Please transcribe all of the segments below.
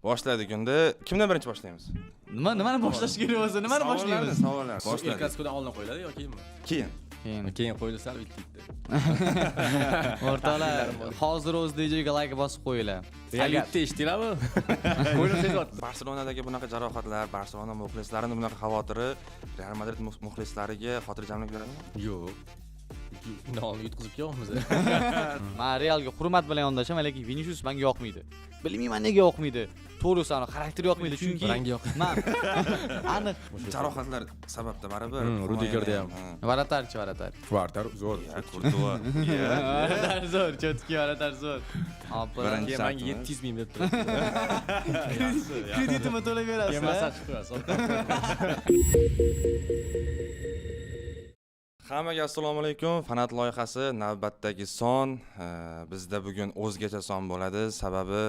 Boshladik unda. Kimdan birinchi boshlaymiz? Nimani boshlash kerak bo'lsa, nimani boshlaymiz? Savollar. El Boshladik. Klasikodan oldin qo'yiladi yo keyinmi? Keyin. Keyin. Keyin qo'yilsa bitta bitta. O'rtoqlar, hozir o'z DJga like bosib qo'yinglar. Salyutni eshitdinglarmi? Qo'yilib sezyapti. Barselonadagi bunaqa jarohatlar, Barselona muxlislarini bunaqa xavotiri Real Madrid muxlislariga xotirjamlik beradimi? Yo'q. Undan oldin yutqizib kelyapmiz. Men Realga hurmat bilan yondashaman, lekin Vinicius menga yoqmaydi. Bilmayman nega yoqmaydi. To'g'risi, ani xarakteri yoqmaydi, chunki Rangi yo'q. Man aniq Jarohatlar sababda baribir. Rudigerda ham. Вратарь chi, вратарь. Вратарь zo'r. Ya, Kurtua. Ya. Вратарь zo'r, чёткий вратарь zo'r. Hop, Birinchi Keyin menga shartimiz. 700 ming berib turadi. Kreditimni to'lab Keyin berasiz. massaj qilib qo'yasiz. Hammaga assalomu alaykum. Fanat loyihasi navbatdagi son. Bizda bugun o'zgacha son bo'ladi. Sababi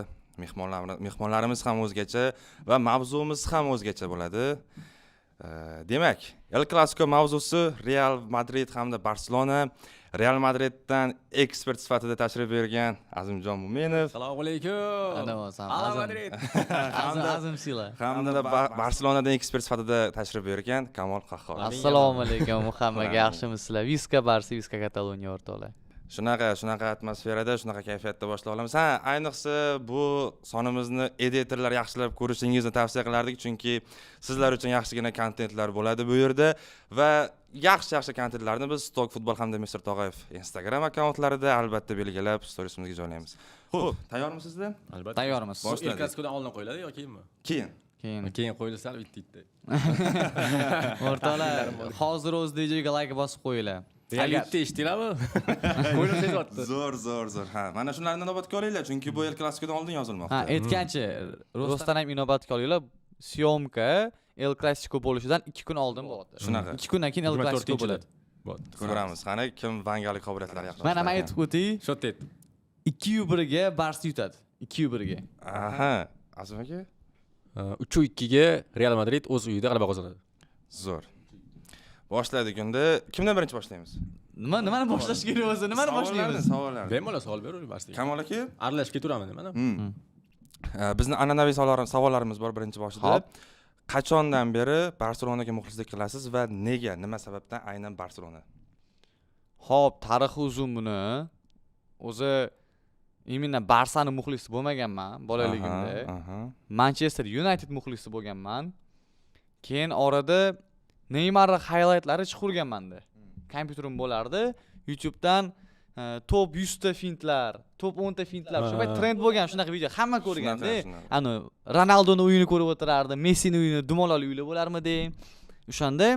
mehmonlarimiz ham o'zgacha va mavzumiz ham o'zgacha bo'ladi. Demak, El Clasico mavzusi Real Madrid hamda Barselona. Real Madriddan ekspert sifatida tashrif buyurgan Azimjon Mo'minov Assalomu alaykum. Ana bo'lsam, Ala Azim. Madrid. Azim, Azim Sila. Hamda Barselonadan ekspert sifatida tashrif buyurgan Kamol Qahhor. Assalomu alaykum hammaga, yaxshimisizlar? Visca Barsa, Visca Kataloniya, o'rtoqlar. Shunaqa atmosferada, shunaqa kayfiyatda boshlay olamiz. Ha, ayniqsa bu sonimizni editorlar yaxshilab ko'rishingizni tavsiya qilardik, chunki sizlar uchun yaxshigina kontentlar bo'ladi bu yerda va yaxshi-yaxshi kontentlarni biz Stok Futbol hamda Mr Tog'ayev Instagram akkauntlarida albatta belgilab storiesimizga joylaymiz. Xo'p, tayyormisizlar? Albatta. Tayyormiz. Boshladik. El Klasikodan oldin qo'yiladi yo keyinmi? Keyin. Keyin. Keyin qo'yilsa bitta bitta. O'rtoqlar, hozir o'z DJga like bosib qo'yinglar. Salyutni eshitdinglarmi? Qo'yilib sezyapti. Zo'r, zo'r, zo'r. Ha, mana shularni inobatga olinglar, chunki bu El Klasikodan oldin yozilmoqda. Ha, aytgancha, rostdan ham inobatga olinglar. Syomka El Clasico bo'lishidan 2 kun oldin bo'ladi. Shunaqa. 2 kundan keyin El Clasico bo'ladi. Bo'ladi. Ko'ramiz, qani kim vangalik qobiliyatlari yaxshi. Mana men aytib o'tay, Shu yerda aytdim. 2-1 ga Barsa yutadi. 2-1 ga. Aha, Azim aka? 3-2 ga Real Madrid o'z uyida g'alaba qozonadi. Zo'r. Boshladik unda. Kimdan birinchi boshlaymiz? Nimani boshlash kerak bo'lsa, nimani boshlaymiz? Savollar. Bemalol savol beravering Barsaga. Kamol aka? Aralashib ketaveraman nimani? Bizni an'anaviy savollarimiz bor birinchi boshida. Hop. Qachondan beri Barselonaga muxlislik qilasiz va nega, nima sababdan aynan Barselona? Hop, tarixi uzun buni. O'zi именно Barsani muxlisi bo'lmaganman bolaligimda. Aha. Manchester United muxlisi bo'lganman. Keyin orada Neymarning highlightlari chiqarganmanda. Kompyuterim bo'lardi. YouTube'dan top 100 ta fintlar, top 10 ta fintlar. Shu payt trend bo'lgan shunaqa video hamma ko'rganda. Shunaqa. Ani Ronaldoni o'yini ko'rib o'tirardi, Messini o'yini dumaloq uylar bo'larmidi. O'shanda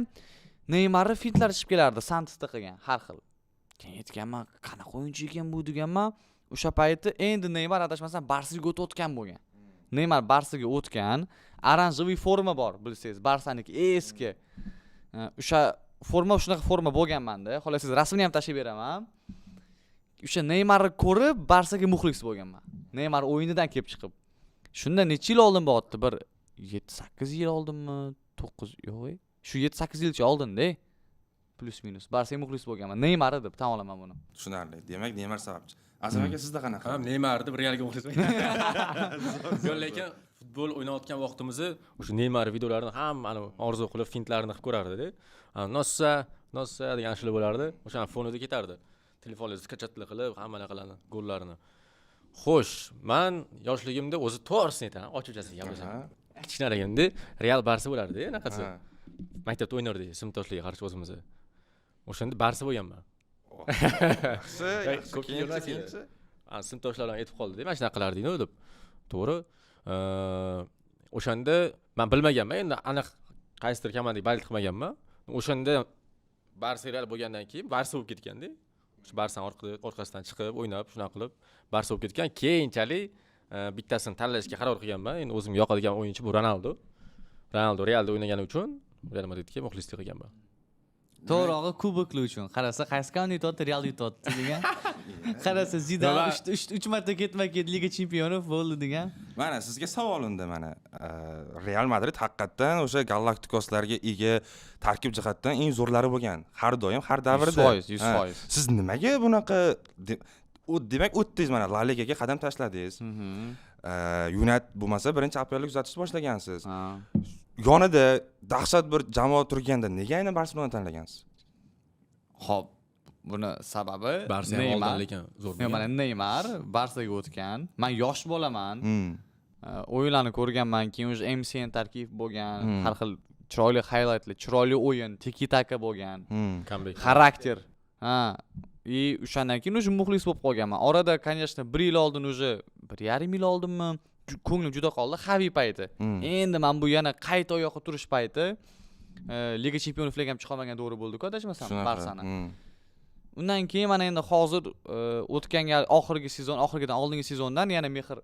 Neymarning fintlari chiqib kelardi, Santosda qilgan har xil. Keyin aytganman, qanaqa o'yinchi ekan bu deganman. O'sha payti endi Neymar adashmasam Barsaga o'tayotgan bo'lgan. Neymar Barsaga o'tgan, оранжевый forma bor, bilsangiz, Barsaniki eski. O'sha forma, shunaqa forma bo'lgan manda. Xohlasangiz rasmini ham tashlab beraman. O'sha Neymarni ko'rib Barsaga muxlis bo'lganman. Neymar o'yinidan kelib chiqib. Shunda necha yil oldin bo'lyapti? Bir 7-8 yil oldinmi? 9 yo'q. Shu 7-8 yilcha oldin-da. Плюс минус. Barsaga muxlis bo'lganman. Neymar deb tan olaman buni. Tushunarli. Demak, Neymar sababchi. Azim aka, sizda qanaqa? Ha, Neymar deb Realga muxlis. Yo'q, lekin futbol o'ynayotgan vaqtimizda o'sha Neymar videolarini hammani orzu qilib fintlarini qilib ko'rardida. Nossa, Nossa degan ashula bo'lardi. O'shani fonida ketardi. Telefonda скачать qilib hamma anaqalarni, gollarini. Xo'sh, man yoshligimda o'zi to'g'risini aytaman, ochiqchasiga gaplasham. Kichkinaligimda Real Barsa bo'lardi, anaqasi. Maktabda o'ynardik sinfdoshlarga qarshi o'zimiz. O'shanda Barsa bo'lganman. Yaxshi, yaxshi. Ko'p Keyinchi, yurmas edi. keyinchi. Sinfdoshlar ham aytib qoldi, mana shunaqa qilarding deb. To'g'ri. O'shanda man bilmaganman, endi aniq qaysidir komandaga болеть qilmaganman. O'shanda Barsa Real bo'lgandan keyin Barsa bo'lib ketganda. O'sha Barsani orqasidan chiqib, o'ynab, shunaqa qilib Barsa bo'lib ketgan. Keyinchalik bittasini tanlashga qaror qilganman. Endi o'zimga yoqadigan o'yinchi bu Ronaldo. Ronaldo Realda o'ynagani uchun Real Madridga muxlislik qilganman. To'g'rog'i kuboklar uchun. Qarasa qaysi komanda yutyapti, Real yutyapti degan. Qarasa Zidan 3 marta ketma-ket Liga Chempionov bo'ldi degan. Mana sizga savol unda mana. Real Madrid haqiqatdan o'sha Galaktikoslarga ega tarkib jihatdan eng zo'rlari bo'lgan. Har doim, har davrda. 100%, 100%. Ha, siz nimaga bunaqa u demak o'tdingiz mana La Ligaga qadam tashladingiz. United bo'lmasa birinchi APLni kuzatishni boshlagansiz. Ha. Yonida dahshat bir jamoa turganda nega aynan Barselona tanlagansiz? Xo'p, buni sababi Barsa ham Neymar. oldin lekin zo'r Yo'q, mana Neymar Barsaga o'tgan. Man yosh bolaman. O'yinlarni ko'rganman, keyin уже MSN tarkib bo'lgan, har xil chiroyli highlightlar, chiroyli o'yin, tiki taka bo'lgan, Comeback. Xarakter. Ha. И o'shandan keyin уже muxlis bo'lib qolganman. Orada, конечно, bir yil oldin, уже 1,5 yil oldinmi, ko'nglim juda qoldi Xavi payti. Endi mana bu yana qayta oyoqqa turish payti, Liga Chempionlar ham chiqolmagan to'g'ri bo'ldi-ku, adashmasam, Shunaqa. Barsani. Undan keyin mana endi hozir o'tgan gal oxirgi sezon, oxirgidan oldingi sezondan yana mehr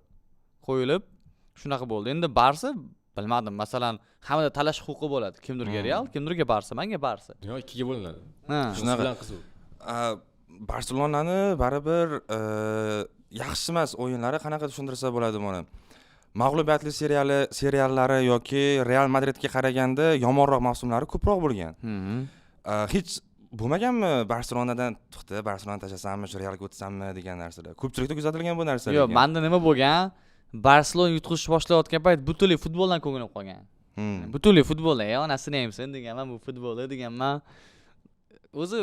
qo'yilib shunaqa bo'ldi. Endi Barsa, bilmadim, masalan, hammada talash huquqi bo'ladi. Kimdirga Real, kimdirga Barsa, menga Barsa. Dunyo ikkiga bo'linadi. Ha. Shunaqa. Bilan qiziq. Barselonani baribir yaxshi emas o'yinlari, qanaqa tushuntirsa bo'ladi buni? Mag'lubiyatli seriyallari yoki Real Madridga qaraganda yomonroq mavsumlari ko'proq bo'lgan. Hech bo'lmaganmi Barselonadan tuxta, Barselona tashlasammi, shu Realga o'tsammi degan narsalar? Ko'pchilikda kuzatilgan bu narsa. Yo'q, lekin. Manda nima bo'lgan? Barselona yutqizishni boshlayotgan payt butunlay futboldan ko'nglim qolgan. Butunlay futboldan, ey onasini emsin deganman, bu futbolda deganman. O'zi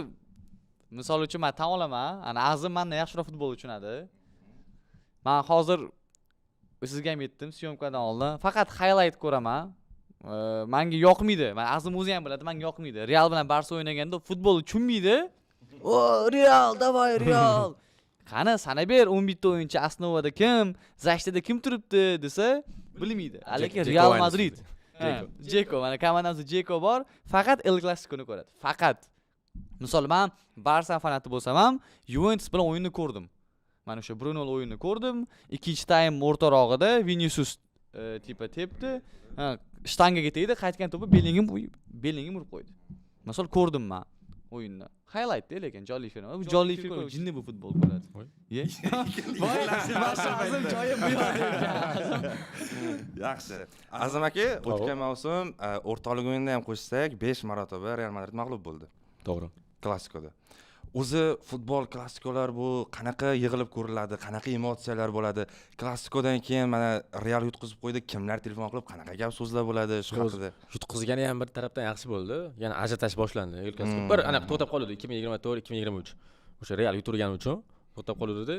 misol uchun man tan olaman, ana Azim mandan yaxshiroq futbol tushunadi. Man hozir sizga ham aytdim съёмка dan oldin, faqat highlight ko'raman. Manga yoqmaydi. Man, Azim o'zi ham biladi, manga yoqmaydi. Real bilan Barsa o'ynaganda futbol tushunmaydi. O, Real, давай Real. Qani, sanab ber, 11 ta o'yinchi основа da kim, защита da kim turibdi desa, bilmaydi. Lekin Jeko Real ayniqsa. Madrid. Ha, Jeko, mana komandamizda Jeko bor, faqat El Clasico'ni ko'radi. Faqat. Misol, man Barsa fanati bo'lsam ham, Juventus bilan o'yinni ko'rdim. Mana o'sha 1-0 o'yinni ko'rdim. Ikkinchi taym o'rtarog'ida Vinicius типа tepdi. Ha, shtangaga tegdi, qaytgan to'pi Bellingham urib qo'ydi. Misol, ko'rdim man o'yinni. Highlightda, lekin jonli efir. Bu jonli efir ko'rib jinni bu futbol ko'radi. Voy. Ye. Voy, Azim joyim bu yoqda ekan. Yaxshi. Azim aka, o'tgan mavsum o'rtoqlik o'yinida ham qo'shsak, 5 marotaba Real Madrid mag'lub bo'ldi. To'g'ri. Klassikoda. O'zi futbol, klassikolar bu qanaqa yig'ilib ko'riladi, qanaqa emotsiyalar bo'ladi? Klassikodan keyin mana Real yutqizib qo'ydi, kimlar telefon qilib, qanaqa gap so'zlar bo'ladi shu haqida? Yutqizgani ham bir tarafdan yaxshi bo'ldi. Yana ajiotaj boshlandi. El Clasico. Bir anaqa to'xtab qoldi 2024, 2023. O'sha Real yuturgani uchun to'xtab qoluvdi.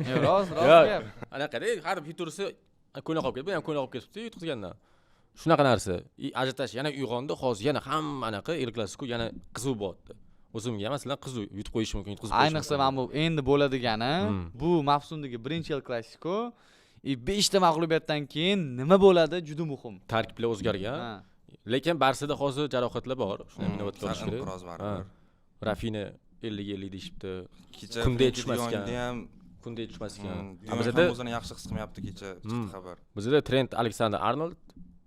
Yo'q, rost, rost Yo'q, gap. Anaqada har bir yutursa ko'ngli qolib ketdi, bu ham ko'ngli qolib ketibdi yutqizgandan. Shunaqa narsa. И ajiotaj yana uyg'ondi, hozir yana hamma anaqa El Clasico yana qiziq bo'lyapti. O'zimga masalan qiziq, yutib qo'yishi mumkin, yutqizib qo'yishi Ayniqsa mumkin. Mana bu endi bo'ladigani, bu mavsumdagi birinchi El Clasico и 5 ta mag'lubiyatdan keyin nima bo'ladi, juda muhim. Tarkiblar o'zgargan. Ha. Lekin Barsada hozir jarohatlar bor. Shuni ham inobatga Sal olish kerak. inqiroz baribir. Ha. Rafina 50 50 deyishibdi. Kecha Kunde Frenki tushmas ekan. Yongda ham Kunde tushmas ekan. Yong A bizada ham o'zini yaxshi his qilmayapti, kecha chiqdi xabar. Bizada Trent Alexander Arnold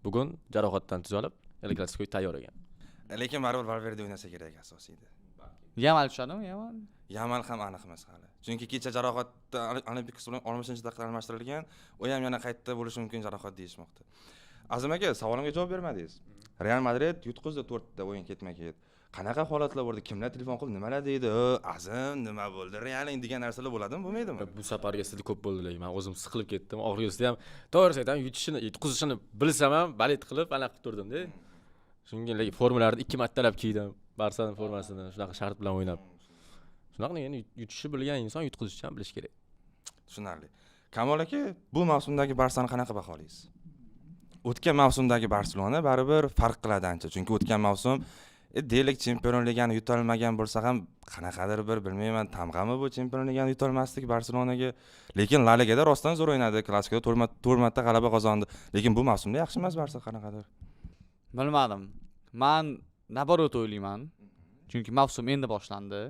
bugun jarohatdan tuzalib, El Clasicoga tayyor ekan. Lekin baribir Valverde o'ynasa kerak asosiyda. Yamal tushadimi? Yamal? Yamal ham aniq emas hali. Chunki kecha jarohatda Olympiakos bilan 60-daqiqada almashtirilgan, u ham yana qaytda bo'lishi mumkin jarohat deyishmoqda. Azim aka, savolimga javob bermadingiz. Real Madrid yutqizdi 4 ta o'yin ketma-ket. Qanaqa holatlar bo'ldi? Kimlar telefon qilib nimalar deydi? "O, Azim, nima bo'ldi? Realing" degan narsalar bo'ladimi, bo'lmaydimi? Bu safarga sizda ko'p bo'ldi, lekin man o'zim siqilib ketdim. Oxirgisida ham, to'g'risi aytaman, yutishini, yutqizishini bilsam ham болеть qilib anaqa qilib turdim-da. Shunga lekin formalarni ikki martalab kiydim. Barsani formasini shunaqa shart bilan o'ynab. Shunaqa endi yutishni bilgan inson yutqizishni ham bilishi kerak. Tushunarli. Kamol aka, bu mavsumdagi Barsani qanaqa baholaysiz? O'tgan mavsumdagi Barselona baribir farq qiladi ancha. Chunki o'tgan mavsum deylik Chempionlar Ligani yutolmagan bo'lsa ham, qanaqadir bir, bilmayman, tamg'ami bu Chempionlar Ligani yutolmaslik Barselonaga. Lekin La Ligada rostdan zo'r o'ynadi. Klassikoda to'rt marta g'alaba qozondi. Lekin bu mavsumda yaxshi emas Barsa qanaqadir. Bilmadim. Man наоборот o'ylayman. Chunki mavsum endi boshlandi.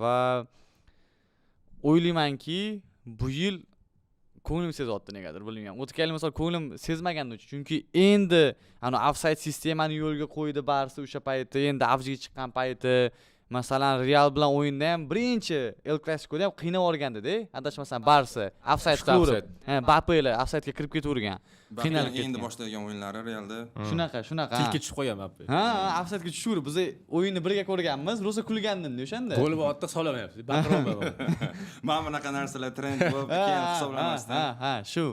Va o'ylaymanki, bu yil ko'nglim sezyapti negadir, bilmayman. O'tgan yil misol ko'nglim sezmagandi, chunki endi ana ofsayd sistemani yo'lga qo'ydi Barsa o'sha payti, endi avjiga chiqqan payti. Masalan, Real bilan o'yinda ham, birinchi El Klasikoda ham qiynab yuborgandida, adashmasam, Barsa ofsayd Uchta qilaverib, offside. ha, Mbappeli ofsaydga kirib ketavergan. Qiynalib endi ketgan. boshlagan o'yinlari Realda. Shunaqa, shunaqa. Tilga tushib qo'ygan Mbappe. Ha, ofsaydga tushaverib, biz o'yinni birga ko'rganmiz, rosa kulgandimda o'shanda. Gol bo'lyapti, hisoblamayapti. Baqiryapman. Mana bunaqa narsalar trend bo'lib, keyin hisoblamasdan. Ha, shu.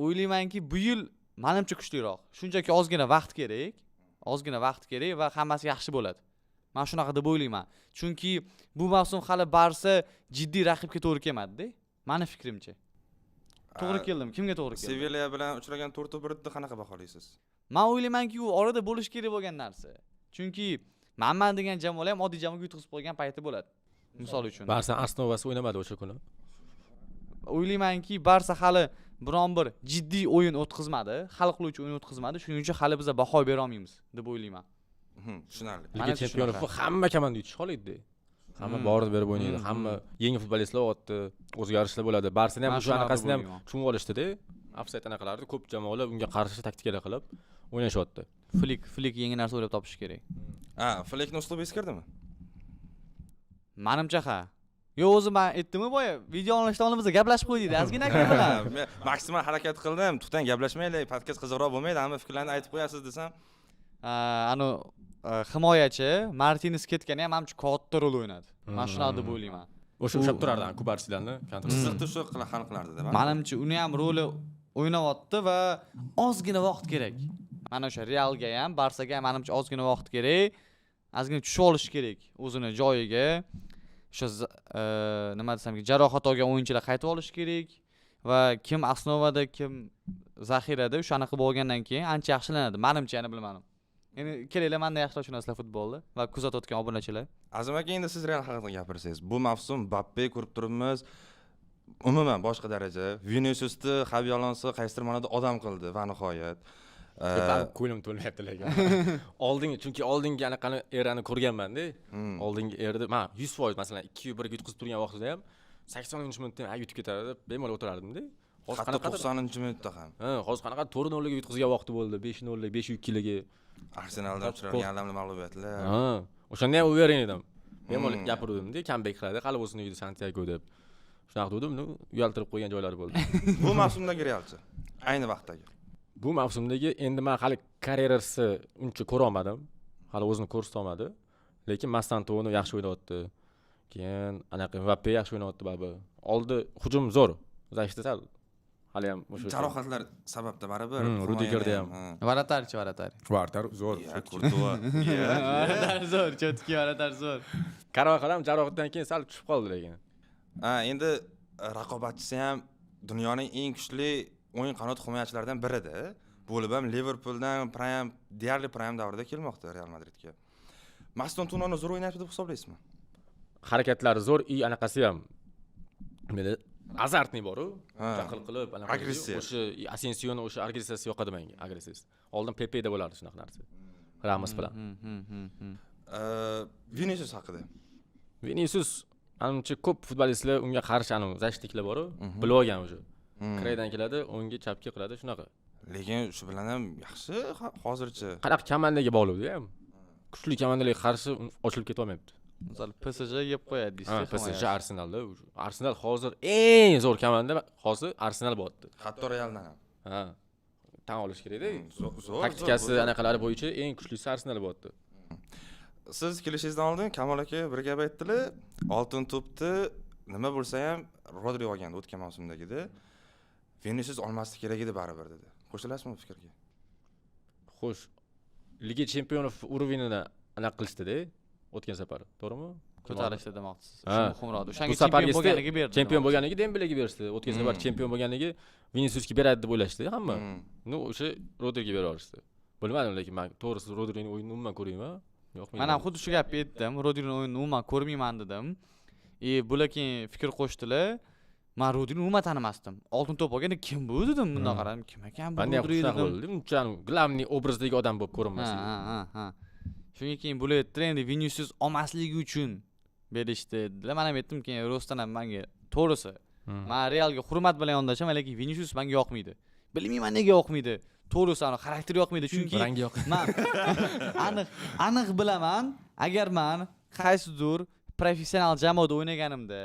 O'ylaymanki, bu yil manimcha kuchliroq. Shunchaki ozgina vaqt kerak. Ozgina vaqt kerak va hammasi yaxshi bo'ladi. Men shunaqa deb o'ylayman. Chunki bu mavsum hali Barsa jiddiy raqibga to'g'ri kelmadi-da. Mani fikrimcha. To'g'ri keldim. Kimga to'g'ri keldi? Sevilya bilan uchragan 4-1 ni qanaqa baholaysiz? Men o'ylaymanki, u orada bo'lishi kerak bo'lgan narsa. Chunki manman degan jamoalar ham oddiy jamoaga yutqizib qo'ygan payti bo'ladi. Misol uchun. Barsa основа si o'ynamadi o'sha kuni. O'ylaymanki, Barsa hali biron bir jiddiy o'yin o'tkazmadi, hal qiluvchi o'yin o'tkazmadi. Shuning uchun hali biz baho bera olmaymiz deb o'ylayman. Tushunarli. Liga Manimcha Chempionlar shunaqa. Hamma komanda yutish xohlaydi. Hamma borini berib o'ynaydi. Hamma yangi futbolistlar olyapti, o'zgarishlar bo'ladi. Barsani ham Man o'sha shunaqa deb anaqasini ham o'ylayman. tushunib olishdida. Ofsayd anaqalarni ko'p jamoalar unga qarshi taktikalar qilib o'ynashyapti. Flik yangi narsa o'ylab topishi kerak. Ha, Flikni uslubi eskirdimi? Manimcha ha. Yo, o'zi men aytdimmi boya, video olishdan oldin biz gaplashib qo'ydik ozgina aka bilan. Men maksimal harakat qildim. To'xtang, gaplashmaylik, podkast qiziqroq bo'lmaydi, hamma fikrlarni aytib qo'yasiz desam. Anu himoyachi Martinez ketgani ham manimcha katta rol o'ynadi. Men shunaqa deb o'ylayman. O'sha ushlab turardi Kubarsilarni kontrol. Chiziqni shu hal qilardi deb. Manimcha uni ham roli o'ynayapti va ozgina vaqt kerak. Mana o'sha Realga ham, Barsaga ham manimcha ozgina vaqt kerak. Ozgina tushib olish kerak o'zini joyiga. O'sha nima desam, jarohat olgan o'yinchilar qaytib olish kerak va kim основа da, kim zaxirada o'shani qilib olgandan keyin ancha yaxshilanadi. Manimcha, yana bilmadim. Endi kelinglar, menda yaxshiroq tushunasizlar futbolni va kuzatayotgan obunachilar. Azim aka, endi siz Real haqida gapirsangiz, bu mavsum Mbappe ko'rib turibmiz. Umuman boshqa daraja. Viniciusni Xabi Alonso qaysidir ma'noda odam qildi va nihoyat. Baribir ko'nglim to'lmayapti lekin. Oldingi, chunki oldingi anaqani erani ko'rganman-da. Oldingi erada man 100%, masalan, 2-1 ga yutqizib turgan vaqtida ham 80-minutda ham yutib ketadi deb bemalol o'tirardimda. Hozir Hatto qanaqadir 90-minutda ham. Ha, hozir qanaqa 4-0 ga yutqizgan vaqti bo'ldi, 5-0, 5-2ligi. Arsenaldan uchralgan alamli mag'lubiyatlar. Ha, o'shanda ham уверен edim. Bemalol gapiruvdim-da, comeback qiladi, hali o'zini uyida Santiago deb. Shunaqa dedim, ну, uyaltirib qo'ygan joylari bo'ldi. Bu mavsumdagi Realchi. Ayni vaqtdagi. Bu mavsumdagi endi man hali karyerasi uncha ko'ra olmadim. Hali o'zini ko'rsata olmadi. Lekin Mastantuono yaxshi o'ynayapti. Keyin anaqa Mbappe yaxshi o'ynayapti baribir. Oldi hujum zo'r. Защита sal hali ham o'sha Jarohatlar sababda baribir. Rudigerda ham. Ha. Вратарь chi, вратарь? Вратарь zo'r. Ya, Kurtua. Ya. Вратарь zo'r, чёткий вратарь zo'r. Karvaxal ham jarohatdan keyin sal tushib qoldi lekin. Ha, endi raqobatchisi ham dunyoning eng kuchli o'ng qanot himoyachilaridan birida. Bo'lib ham Liverpooldan prime, deyarli prime davrida kelmoqda Real Madridga. Mastantuononi zo'r o'ynayapti deb hisoblaysizmi? Harakatlari zo'r, и anaqasi ham. Nimada? Азартный bor-u. Ha. Jahl qilib, anaqa Agressiya. O'sha Asensioni o'sha agressiyasi yoqadi menga, agressiyasi. Oldin Pepeda bo'lardi shunaqa narsa. Ramos bilan. Vinicius haqida. Vinicius manimcha ko'p futbolistlar unga qarshi anavi защитник lar bor-u, bilib olgan уже. Край dan keladi, o'ngga, chapga qiladi, shunaqa. Lekin shu bilan ham yaxshi hozircha. Qanaqa komandaga bog'liqda ham. Kuchli komandalarga qarshi ochilib ketolmayapti. Misol PSG yeb qo'yadi Ha, deysiz. PSG, Arsenalda. Arsenal hozir eng zo'r komanda, hozir Arsenal bo'lyapti. Hatto Realdan ham. Ha. Tan olish kerakda. Zo'r. Taktikasi, zo'r. anaqalari bo'yicha eng kuchlisi Arsenal bo'lyapti. Siz kelishingizdan oldin Kamol aka bir gap aytdilar. Oltin to'pni nima bo'lsa ham Rodri olgandi o'tgan mavsumdagida. Vinicius olmaslik kerak edi baribir dedi. Qo'shilasizmi bu fikrga? Xo'sh, Liga Chempionов уровень ini anaqa qilishdida o'tgan safar, to'g'rimi? Ko'tarishdi demoqchisiz. Ha. Shu muhimroq. O'shanga Bu chempion safargisida bo'lganiga berdi. Chempion demoqchisiz. bo'lganiga Dembelega berishdi. O'tgan safar chempion bo'lganiga Viniciusga beradi deb o'ylashdi hamma. Ну, o'sha Rodriga berib yuborishdi. Bilmadim, lekin men to'g'risi Rodrining o'yinini umuman ko'rmayman. Yo'qmi? Man ham xuddi shu gapni aytdim. Rodrini o'yinini umuman ko'rmayman dedim. И bular keyin fikr qo'shdilar. Man Rodrini umuman tanimasdim. Oltin to'p olganda kim bu dedim. Bundan qaradim, kim ekan bu Manda ham Rodri shunaqa dedim. bo'ldi. Uncha главный obrazdagi odam bo'lib ko'rinmas Ha, edi. ha. Shunga keyin bular aytdilar, endi Vinicius olmasligi uchun berishdi dedilar. Man ham aytdim keyin rostdan ham menga to'g'risi, man Realga hurmat bilan yondashaman, lekin Vinicius menga yoqmaydi. Bilmayman nega yoqmaydi. To'g'risi, ani xarakteri yoqmaydi, chunki Rangi yo'q. man aniq aniq bilaman, agar man Qaysidir professional jamoada o'ynaganimda,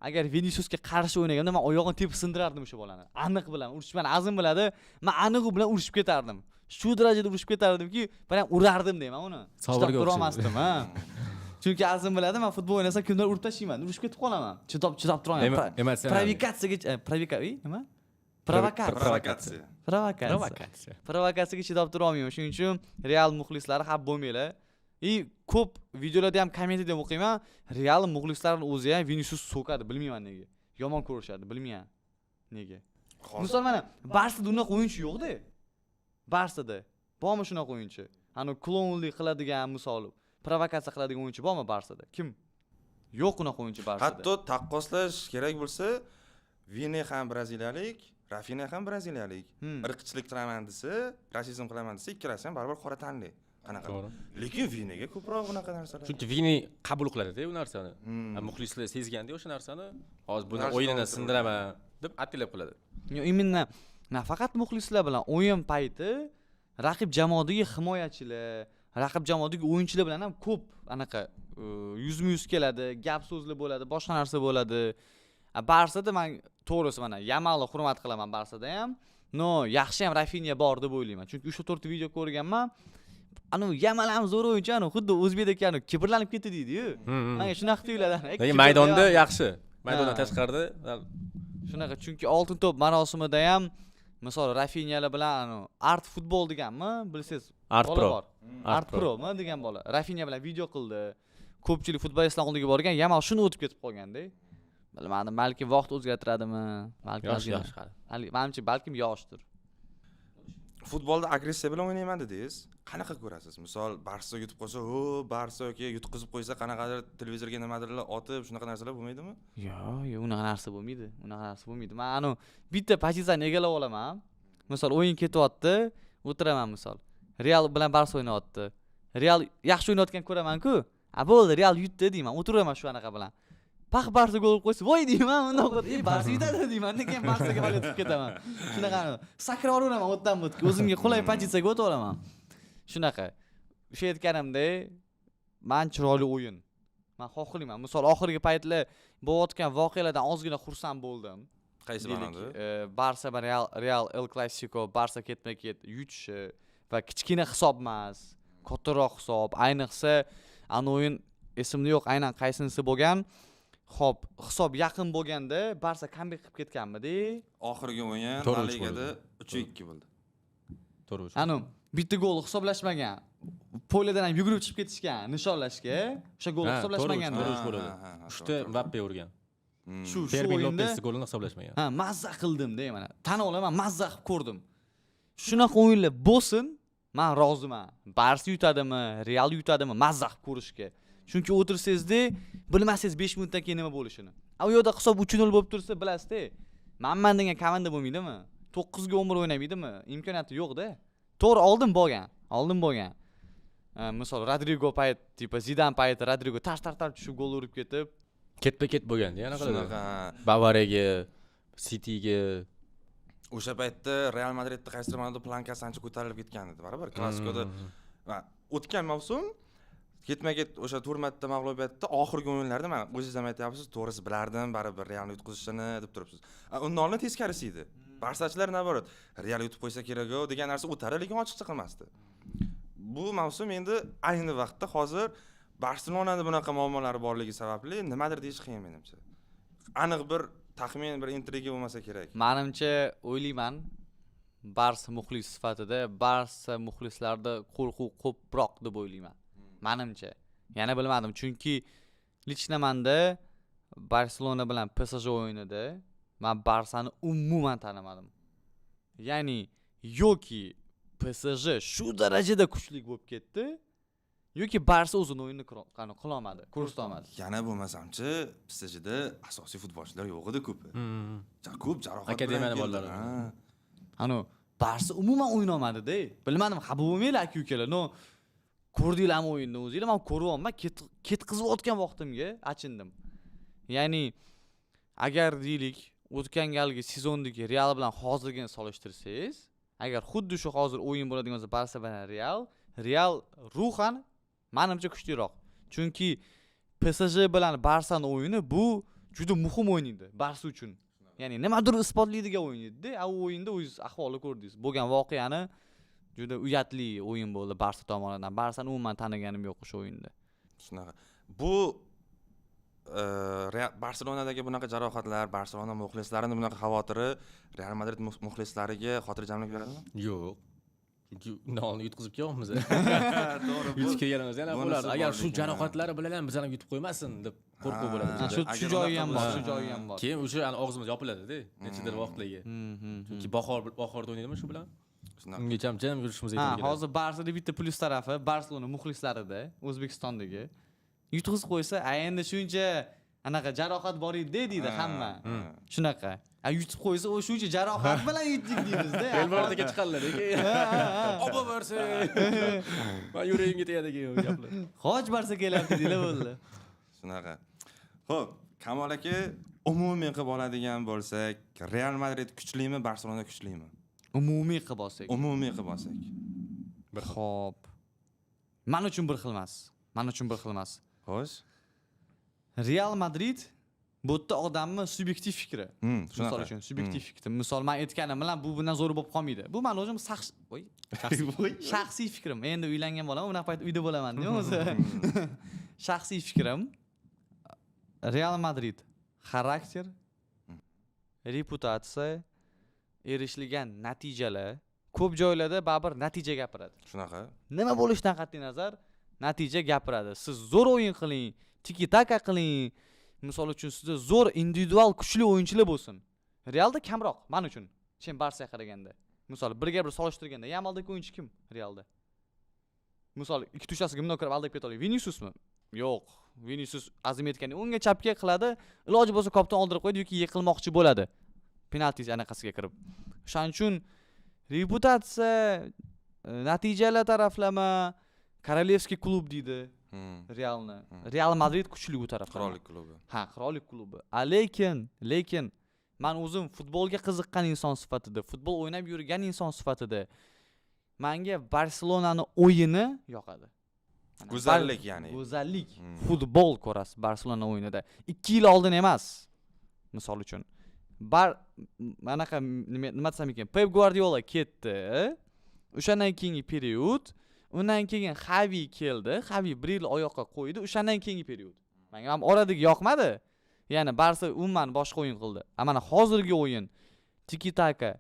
agar Viniciusga qarshi o'ynaganimda, man oyog'ini tepib sindirardim o'sha bolani. Aniq bilaman, urushib, mani Azim biladi, man aniq u bilan urushib ketardim. Shu darajada urushib ketardimki, prям urardim deyman uni. Chidab Sovirga turolmasdim, ha. Chunki Azim biladi, man futbol o'ynasam kimdir urib tashlayman, urushib ketib qolaman. Chidab turolmayman. Emotsional. Provokatsiyaga, nima? Provokatsiya. Provokatsiya. Provokatsiya. Provokatsiya. Provokatsiyaga chidab turolmayman. Shuning uchun Real muxlislari xafa bo'lmanglar. И ko'p videolarda ham, kommentida ham o'qiyman, Real muxlislarini o'zi ham Vinicius so'kadi, bilmayman nega. Yomon ko'rishadi, bilmayman nega. Misol, mana Barsada unaqa o'yinchi yo'q-da. Barsada bormi shunaqa o'yinchi? Ani klounlik qiladigan, misol, provokatsiya qiladigan o'yinchi bormi Barsada? Kim? Yo'q unaqa o'yinchi Barsada. Hatto taqqoslash kerak bo'lsa, Vini ham braziliyalik, Rafinya ham braziliyalik. Irqchilik qilaman desa, rasizm qilaman desa, ikkalasi ham baribir qora tanli. Qanaqa? To'g'ri. Lekin Viniga ko'proq bunaqa narsalar. Chunki Vini qabul qiladi-da u narsani. Muxlislar sezganda o'sha narsani, hozir buni Narsa o'yinini to'g'ri. sindiraman deb ataylab qiladi. Yo, именно nafaqat muxlislar bilan, o'yin payti raqib jamoadagi himoyachilar, raqib jamoadagi o'yinchilar bilan ham ko'p anaqa yuzma yuz keladi, gap so'zlar bo'ladi, boshqa narsa bo'ladi. Barsada man to'g'risi mana Yamalni hurmat qilaman Barsada ham, но yaxshi ham Rafinya bor deb o'ylayman. Chunki 3-4 video ko'rganman. Anu Yamal ham zo'r o'yinchi, anu xuddi o'zbekdagi anu kibrlanib ketdi deydi-yu. Manga shunaqa tuyuladi. Lekin Kibrda maydonda ham- yaxshi. Maydondan Ha. tashqarida Shunaqa, chunki oltin to'p marosimida ham, misol, Rafinyalar bilan anu Art futbol deganmi, bilsangiz, Art bola Pro. bor. Art Promi degan bola. Rafinya bilan video qildi. Ko'pchilik futbolistlar oldiga borgan, Yamal shuni o'tib ketib qolganda. Bilmadim, balki vaqt o'zgartiradimi? Balki Yosh, ozgina. yosh hali. Hali manimcha, balkim yoshdir. Futbolda agressiya bilan o'ynayman dedingiz. Qanaqa ko'rasiz? Misol, Barsa yutib qolsa, "O, Barsa" yoki yutqizib qo'ysa, qanaqadir televizorga nimadirlar otib, shunaqa narsalar bo'lmaydimi? Yo'q, yo'q, unaqa narsa bo'lmaydi. Unaqa narsa bo'lmaydi. Man anu bitta pozitsiyani egallab olaman. Misol, o'yin ketyapti, o'tiraman misol. Real bilan Barsa o'ynayapti. Real yaxshi o'ynayotgan ko'raman-ku. A bo'ldi, Real yutdi deyman. O'tiraman shu anaqa bilan. Pax, Barsa gol urib qo'ysa, voy deyman, bundoq qilib, "Ey, Barsa yutadi" deyman, keyin Barsaga болеть qilib ketaman. Shunaqa sakrab yuraveraman o'tdan bu yerga. O'zimga qulay pozitsiyaga o'tib olaman. Shunaqa. O'sha aytganimdek, man chiroyli o'yin. Man xohlayman. Misol, oxirgi paytlar bo'layotgan voqealardan ozgina xursand bo'ldim. Qaysi Deylik, ma'noda? Barsa va Real, Real El Clasico, Barsa ketma-ket yutishi va kichkina hisob emas, kattaroq hisob. Ayniqsa, ana o'yin esimda yo'q, aynan qaysinisi bo'lgan. Xo'p, hisob yaqin bo'lganda Barsa comeback qilib ketganmidi? Oxirgi o'yin To'rt La uch Ligada bo'ldi. 3-2 bo'ldi. To'g'ri. Anu bitta gol hisoblashmagan. Поля dan ham yugurib chiqib ketishgan nishonlashga. O'sha gol Ha, hisoblashmagan. to'g'ri, Ha, bo'ladi. ha, ha, Uchta to'g'ri, to'g'ri. Mbappe urgan. Shu Fermin o'yinda Lopez golini hisoblashmagan. Ha, mazza qildim-da mana. Tan olaman, mazza qilib ko'rdim. Shunaqa o'yinlar bo'lsin, man roziman. Barsa yutadimi, Real yutadimi, mazza qilib ko'rishga. Chunki o'tirsangizda, bilmasangiz 5 minutdan keyin nima bo'lishini. A u yoqda hisob 3-0 bo'lib tursa, bilasizda. Manman degan komanda bo'lmaydimi? 9 ga 11 o'ynamaydimi? Imkoniyati yo'q-da. To'g'ri, oldin bo'lgan, oldin bo'lgan. Misol, Rodrigo payt, типа Zidan payti Rodrigo tar tar tar tushib gol urib ketib, Ketma-ket bo'lganda, anaqa. Shunaqa. Bavariyaga, Cityga. O'sha paytda Real Madridda qaysidir ma'noda планка si ancha ko'tarilib ketgan edi baribir. Klassikoda va o'tgan mavsum ketma-ket o'sha to'rt marta mag'lubiyatda oxirgi o'yinlarda, mana o'zingiz ham aytyapsiz, to'g'risi bilardim baribir Realni yutqizishini deb turibsiz. Undan oldin teskarisi edi. Barsachilar наоборот, Real yutib qo'ysa kerak-ku degan narsa o'tardi, lekin ochiqcha qilmasdi. Bu mavsum endi ayni vaqtda hozir Barselonada bunaqa muammolari borligi sababli nimadir deyish qiyin menimcha. Aniq bir taxmin, bir intriga bo'lmasa kerak. Manimcha, o'ylayman, Barsa muxlis sifatida Barsa muxlislarida qo'rquv ko'proq deb o'ylayman. Manimcha. Yana bilmadim, chunki лично manda Barselona bilan PSG o'yinida man Barsani umuman tanimadim. Ya'ni yoki PSG shu darajada kuchli bo'lib ketdi, yoki Barsa o'zini o'yinini qilolmadi, ko'rsatolmadi. Yana bo'lmasamchi, PSJda asosiy futbolchilar yo'q edi ko'pi. Ko'p jarohat bilan Akademiyani keldi. bolalari. Ha. Anu Barsa umuman o'ynolmadi-da. Bilmadim, xafa bo'lmanglar aka ukalar. Но ko'rdinglarmi o'yinni o'zinglar? Men ko'ryapman, ketqizayotgan vaqtimga achindim. Ya'ni agar deylik, o'tgan galgi sezondagi Real bilan hozirgini solishtirsangiz, agar xuddi shu hozir o'yin bo'ladigan bo'lsa Barsa bilan Real, Real ruhan manimcha kuchliroq. Chunki PSG bilan Barsani o'yini, bu juda muhim o'yin edi Barsa uchun, ya'ni nimadir isbotlaydigan o'yin edida. A u o'yinda o'zingiz ahvolni ko'rdingiz, bo'lgan voqeani. Juda uyatli o'yin bo'ldi Barsa tomonidan. Barsani umuman taniganim yo'q o'sha o'yinda. Shunaqa. Bu Barselonadagi bunaqa jarohatlar, Barselona muxlislarini bunaqa xavotiri Real Madrid muxlislariga xotirjamlik beradimi? Yo'q, chunki undan oldin yutqizib kelyapmiz. To'g'ri. Yutib kelganimizda yana Bunisi bo'lardi agar bor shu lekin, ha. jarohatlari bilan ham bizani yutib qo'ymasin deb qo'rquv bo'ladi Ha, bizda. Shu agar shu joyi unaqa ham bor, bo'lsa- shu joyi ham bor. Keyin o'sha ani og'zimiz yopiladida nechadir vaqtlarga, chunki bahorda o'ynaydimi shu bilan. Shunaqa. Ungacha ham jim yurishimiz Ha, to'g'ri keladi. Hozir Barsada bitta plyus tarafi, Barselona muxlislarida, O'zbekistondagi yutqizib qo'ysa, "A, endi shuncha anaqa jarohat bor edi" deydi hamma. Shunaqa. A yutib qo'ysa, "O, shuncha jarohat bilan yutdik" deymizda. Elbordaga chiqadilar keyin, "Oba, Barsa!" Man yuragimga tegadi keyin u gaplar. "Xoch, Barsa kelyapti" deylar, bo'ldi. Shunaqa. Xo'p, Kamol aka, umumiy qilib oladigan bo'lsak, Real Madrid kuchlimi, Barselona kuchlimi? Umumiy qilib olsak. Umumiy qilib olsak. Xo'p. Man uchun bir xil emas. Man uchun bir xil emas. Xo'sh. Real Madrid, bu yerda odamni subyektiv fikri. Misol Shunaqa. uchun subyektiv fikri. Misol, man aytganim bilan bu bundan zo'r bo'lib qolmaydi. Bu mani o'zim shaxs, voy, shaxsiy fikrim. Endi uylangan bo'laman, bunaqa payt uyda bo'laman deyman o'zi. Shaxsiy fikrim. Real Madrid xarakter, reputatsiya, erishilgan natijalar, ko'p joylarda baribir natija gapiradi. Shunaqa. Nima bo'lishidan qat'iy nazar, natija gapiradi. Siz zo'r o'yin qiling, tiki taka qiling, misol uchun, sizda zo'r individual kuchli o'yinchilar bo'lsin. Realda kamroq man uchun, чем Barsaga qaraganda. Misol, birga bir solishtirganda, Yamaldagi o'yinchi kim Realda? Misol, ikkita uchtasiga bundoq kirib aldab keta oladi. Viniciusmi? Yo'q. Vinicius, Azim aytgandek, o'ngga chapga qiladi, iloji bo'lsa kopdan oldirib qo'yadi yoki yiqilmoqchi bo'ladi. Penalti anaqasiga kirib. O'shaning uchun reputatsiya, natijalar taraflama, королевский клуб deydi Realni. Real Madrid kuchli u tarafdan. Qirollik klubi. Ha, qirollik klubi. A lekin man o'zim futbolga qiziqqan inson sifatida, futbol o'ynab yurgan inson sifatida manga Barselonani o'yini yoqadi. Mana Go'zallik ya'ni. Go'zallik. Futbol ko'rasiz Barselona o'yinida. 2 yil oldin emas. Misol uchun. Bar anaqa nima desam ekan, Pep Guardiola ketdi. O'shandan keyingi period, undan keyin Xavi keldi. Xavi bir yil oyoqqa qo'ydi. O'shandan keyingi period. Menga ham oradagi yoqmadi. Ya'ni Barsa umuman boshqa o'yin qildi. A mana hozirgi o'yin, tiki taka,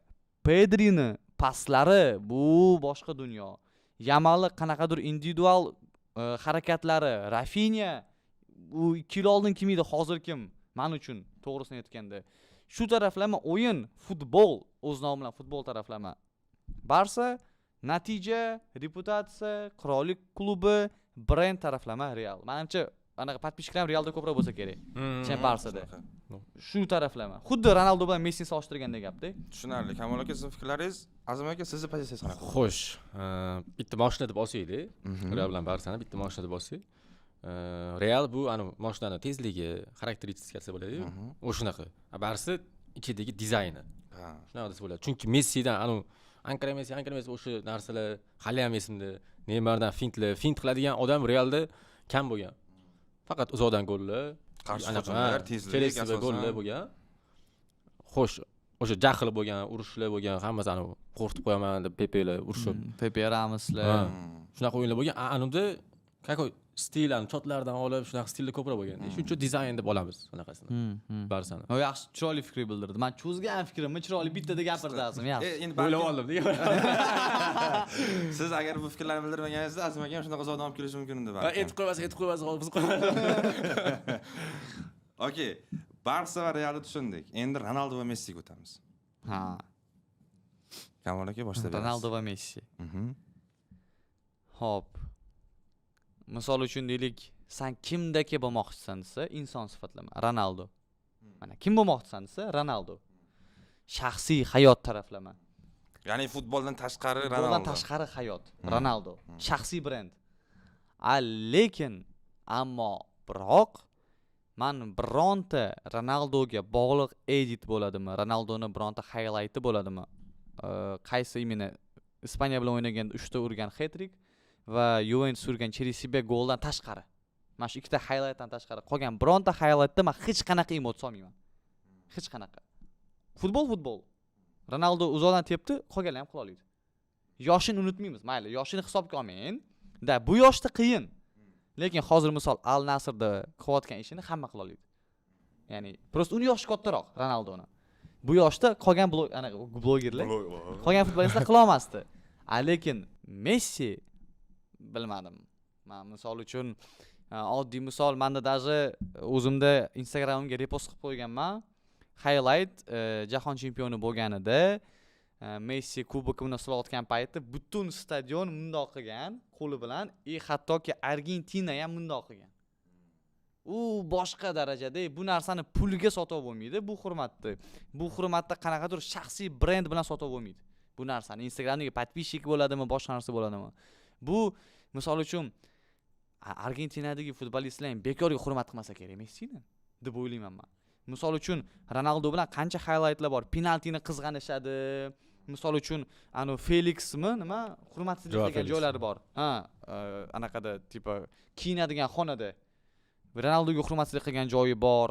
Pedrini paslari, bu boshqa dunyo. Yamalni qanaqadir individual harakatlari, Rafinya, u 2 yil oldin kim edi, hozir kim? Man uchun to'g'risini aytganda. Shu taraflama o'yin, futbol, o'z nomi bilan futbol taraflama. Barsa natija, reputatsiya, qirollik klubi, brend taraflama Real. Manimcha, anaqa подписчик lar ham Realda ko'proq bo'lsa kerak, чем Barsada. Shunaqa. Shu taraflama. Xuddi Ronaldo bilan Messini solishtirgandek gapda. Tushunarli. Kamol aka, sizni fikrlaringiz, Azim aka, sizni pozitsiyangiz qanaqa? Xo'sh, bitta moshina deb olsaylik, Real bilan Barsani bitta moshina deb olsak, Real bu anavi moshinani tezligi, xarakteristikasi bo'ladiyu, o'shanaqa. A Barsa ichidagi dizayni. Shunaqa desa bo'ladi. Chunki Messidan anavi Ankara Messi, Ankara Messi, o'sha narsalar hali ham esimda. Neymardan fintlar, fint qiladigan odam Realda kam bo'lgan. Faqat uzoqdan gollar, Qarshi anaqa, hujumlar, ha, tezlik Chelsi asosan. Gollar bo'lgan. Xo'sh, o'sha jahl bo'lgan, urushlar bo'lgan, hammasi anavi qo'rqitib qo'yaman deb Pepelar urushib. Pepe, Ramoslar. Ha. Shunaqa o'yinlar bo'lgan. A anunda какой stil, ani chotlardan olib shunaqa stillar ko'proq bo'lgan. Shuning uchun dizayn deb olamiz anaqasini. Barsani. O, yaxshi, chiroyli fikr bildirdi. Man cho'zgan fikrimni chiroyli bittada gapirdi Azim, yaxshi. Endi O'ylab balkim oldim. Siz agar bu fikrlarni bildirmaganingizda, Azim aka ham shunaqa uzoqdan olib kelishi mumkin edi Ha, balkim. aytib qo'ymasa, aytib qo'ymasa, biz qo'ymaymiz. Okey. Barsa va Realni tushundik. Endi Ronaldo va Messiga o'tamiz. Ha. Kamol aka, boshlab berasiz. Ronaldo va Messi. Xo'p. Misol uchun deylik, san kimdaki bo'lmoqchisan desa, inson sifatlama. Ronaldo. Mana kim bo'lmoqchisan desa, Ronaldo. Shaxsiy hayot taraflama. Ya'ni futboldan tashqari Futboldan Ronaldo. Tashqari hayot. Ronaldo. Shaxsiy brend. A lekin, ammo biroq man bironta Ronaldoga bog'liq edit bo'ladimi, Ronaldoni bironta highlighti bo'ladimi? Qaysi именно Ispaniya bilan o'ynaganda 3 ta urgan hat-trick va Juventus urgan Chelsiga goldan tashqari. Mana shu ikkita highlightdan tashqari qolgan bironta highlightda man hech qanaqa emotsiya olmayman, hech qanaqa. Futbol futbol. Ronaldo uzoqdan tepdi, qolganlar ham qila oladi. Yoshini unutmaymiz, mayli, yoshini hisobga olmang da, bu yoshda qiyin, lekin hozir, misol, Al Nasrda qilayotgan ishini hamma qila oladi. Ya'ni просто uni yoshi kattaroq Ronaldoni. Bu yoshda qolgan blog, anaqa blogerlar, qolgan futbolistlar qilolmasdi. A lekin Messi, bilmadim, man, misol uchun, oddiy misol, manda даже o'zimda Instagramimga repost qilib qo'yganman highlight, jahon chempioni bo'lganida Messi kubokini silayotgan payti butun stadion mundoq qilgan qo'li bilan и hattoki Argentina ham mundoq qilgan. U boshqa darajada. Bu narsani pulga sotib bo'lmaydi, bu hurmatni. Bu hurmatni qanaqadir shaxsiy brend bilan sotib bo'lmaydi bu narsani. Instagramdagi подписчик bo'ladimi, boshqa narsa bo'ladimi, bu, misol uchun, Argentinadagi futbolistlar ham bekorga hurmat qilmasa kerak Messini deb o'ylayman man. Misol uchun, Ronaldo bilan qancha highlightlar bor, penaltini qizg'anishadi. Misol uchun, anavi Feliksmi, nima, hurmatsizlik Joao qilgan Feliks. joylari bor. Ha, anaqada, типа, kiyinadigan xonada Ronaldoga hurmatsizlik qilgan joyi bor.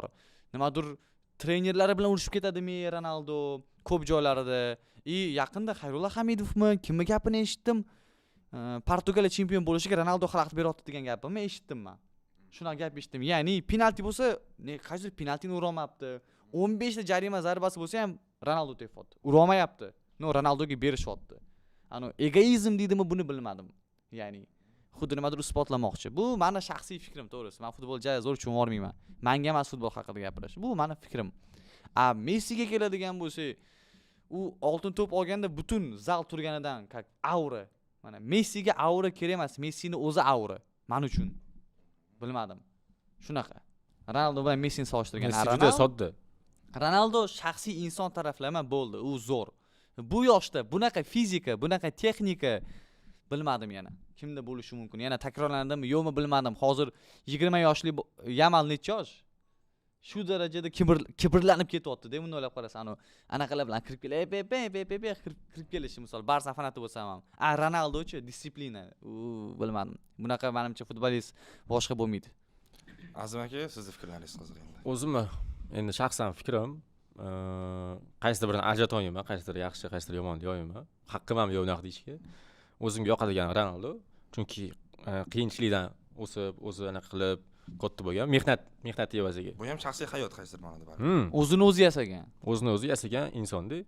Nimadir trenerlari bilan urushib ketadimi Ronaldo ko'p joylarida. И yaqinda Xayrulla Hamidovmi, kimni gapini eshitdim, Portugaliya chempion bo'lishiga Ronaldo xalaqit beryapti degan gapimni eshitdim man. Shunaqa gap eshitdim. Ya'ni penalti bo'lsa, qaysidir penaltini urolmabdi, 15 ta jarima zarbasi bo'lsa ham Ronaldo tepyapti, urolmayapti, но Ronaldoga berishyapti. Anavi egoizm deydimi, buni bilmadim. Ya'ni xuddi nimadir isbotlamoqchi. Bu mani shaxsiy fikrim, to'g'risi. Man futbol ja zo'r tushunib yubormayman, manga emas futbol haqida gapirish. Bu mani fikrim. A Messiga keladigan bo'lsak, u Oltin to'p olganda butun zal turganidan, как aura. Mana Messiga aura kerak emas, Messini o'zi aura man uchun. Bilmadim, shunaqa Ronaldo bilan Messini solishtirgan. Messi juda sodda. Ronaldo shaxsiy inson taraflama bo'ldi, u zo'r. Bu yoshda bunaqa fizika, bunaqa texnika, bilmadim, yana kimda bo'lishi mumkin, yana takrorlanadimi, yo'qmi, bilmadim. Hozir 20 yoshli Yamal necha yosh, shu darajada kibrlanib ketyaptida. Buni o'ylab qarasa, anavi anaqalar bilan kirib kelib, pe pe pe pe pe kirib kelishi, misol, Barsa fanati bo'lsam ham. A Ronaldochi, дисциплина, u bilmadim, bunaqa manimcha futbolist boshqa bo'lmaydi. Azim aka, sizni fikrlaringiz qiziq endi. O'zimni endi shaxsan fikrim, qaysidir birini ajrata olmayman, qaysidir yaxshi, qaysidir yomon deya olmayman, haqqim ham yo'q unaqa deyishga. O'zimga yoqadigan Ronaldo, chunki qiyinchilikdan o'sib, o'zi anaqa qilib katta bo'lgan, mehnat evaziga. Bu ham shaxsiy hayot qaysidir ma'noda baribir. O'zini o'zi yasagan. O'zini o'zi yasagan insonda.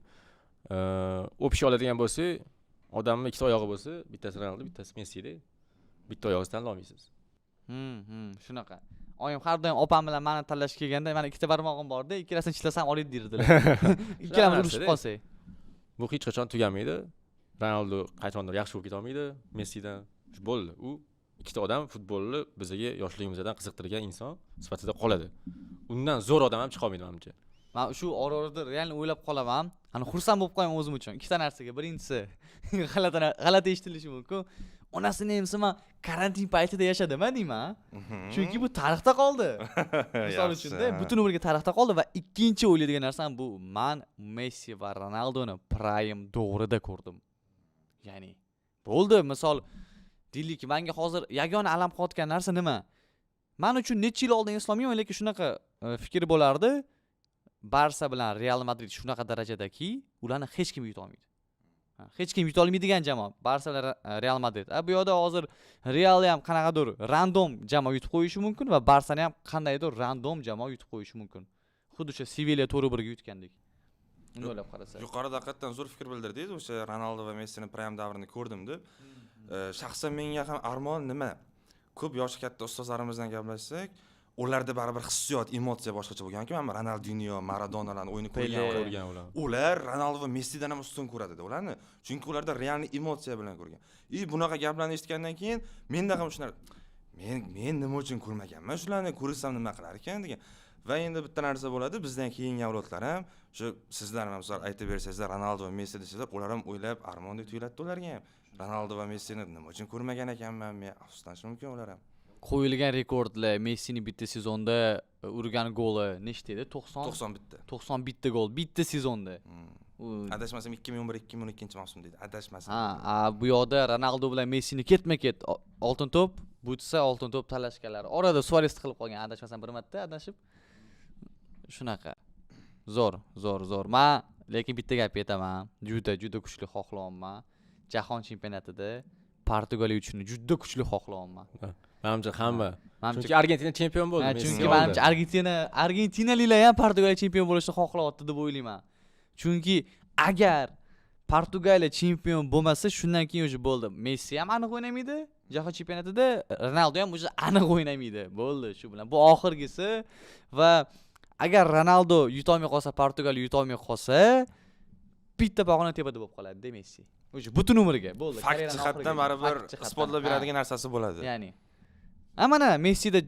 Общий oladigan bo'lsak, odamni ikkita oyog'i bo'lsa, bittasi Ronaldo, bittasi Messida. Bitta oyog'ini tanlolmaysiz. Shunaqa. Oyim har doim opam bilan mani tanlashga kelganda, mani ikkita barmog'im borda, ikkalasini tishlasam oladi derdilar, ikkalamiz urushib Narsada. qolsak. Bu hech qachon tugamaydi. Ronaldo qachondir yaxshi bo'lib ketolmaydi Messidan. Shu bo'ldi. U ikkita odam futbolni bizga yoshligimizdan qiziqtirgan inson sifatida qoladi. Undan zo'r odam ham chiqolmaydi, manimcha. Man shu ora orada реально o'ylab qolaman, ani xursand bo'lib qo'yaman o'zim uchun ikkita narsaga. Birinchisi, g'alati eshitilishi mumkin, onasini emsa, man karantin paytida yashadim a deyman, chunki bu tarixda qoldi, misol uchunda, butun umrga tarixda qoldi. Va ikkinchi o'ylaydigan narsam bu: man Messi va Ronaldoni prime davrida ko'rdim. Ya'ni bo'ldi, misol, deylik, manga hozir yagona alam qilayotgan narsa nima, man uchun necha yil oldin eslolmayman, lekin shunaqa fikr bo'lardi: Barsa bilan Real Madrid shunaqa darajadaki, ularni hech kim yutolmaydi. Ha, hech kim yutolmaydigan jamoa Barsa bilan Real Madrid. A bu yoqda hozir Realni ham qanaqadir random jamoa yutib qo'yishi mumkin va Barsani ham qandaydir random jamoa yutib qo'yishi mumkin, xuddi o'sha Sevilya 4-1 ga yutgandek. Uni o'ylab qarasa. Yuqorida haqiqatdan zo'r fikr bildirdingiz, o'sha Ronaldo va Messini prime davrini ko'rdim deb. Shaxsan menga ham armon nima, ko'p yoshi katta ustozlarimizdan gaplashsak, ularda baribir hissiyot, emotsiya boshqacha bo'lganku. Mana Ronaldinyo, Maradonalarni o'yini ko'rgan Pele. ular. Ko'rgan ular. Ular Ronaldo va Messidan ham ustun ko'radida ularni, chunki ularda реальный emotsiya bilan ko'rgan. И bunaqa gaplarni eshitgandan keyin menda ham shunaqa, men nima uchun ko'rmaganman shularni, ko'rsam nima qilar ekan degan. Va endi bitta narsa bo'ladi, bizdan keyingi avlodlar ham shu sizlar ham, misol, aytib bersangizlar, Ronaldo va Messi desanglar, ular ham o'ylab, armondek tuyuladida ularga ham, Ronaldo va Messini nima uchun ko'rmagan ekanman men, afsuslanishi mumkin ular ham. Qo'yilgan rekordlar, Messini bitta sezonda urgan goli nechta edi, 90? 91 ta. 91 ta gol bitta sezonda. Adashmasam, 2011, 2012 mavsum deydi, adashmasam. Ha, a bu yoqda Ronaldo bilan Messini ketma ket Oltin to'p. Butsa oltin to'p talashganlar. Orada Suares qilib qolgan, adashmasam bir marta adashib. Shunaqa. Zo'r, zo'r, zo'r. Men lekin bitta gap aytaman. Juda, juda kuchli xohlayapman. Jahon chempionatida Portugaliya uchun juda kuchli xohlayapman. Manimcha hamma. Manimcha Chunki Argentina chempion bo'ldi. Ha, Messi chunki oldi. Manimcha argentinaliklar ham Portugaliya chempion bo'lishni xohlayapti deb o'ylayman. Chunki agar Portugaliya chempion bo'lmasa, shundan keyin уже bo'ldi. Messi ham aniq o'ynamaydi jahon chempionatida, Ronaldo ham уже aniq o'ynamaydi. Bo'ldi shu bilan. Bu oxirgisi va agar Ronaldo yutolmay qolsa, Portugaliya yutolmay qolsa, bitta pog'ona tepada bo'lib qoladi-da Messi. Уже butun umriga bo'ldi. Fakt Karyerani jihatdan oxirigacha. baribir Fakt jihatdan, isbotlab ha. beradigan narsasi bo'ladi. Ya'ni ha, mana Messida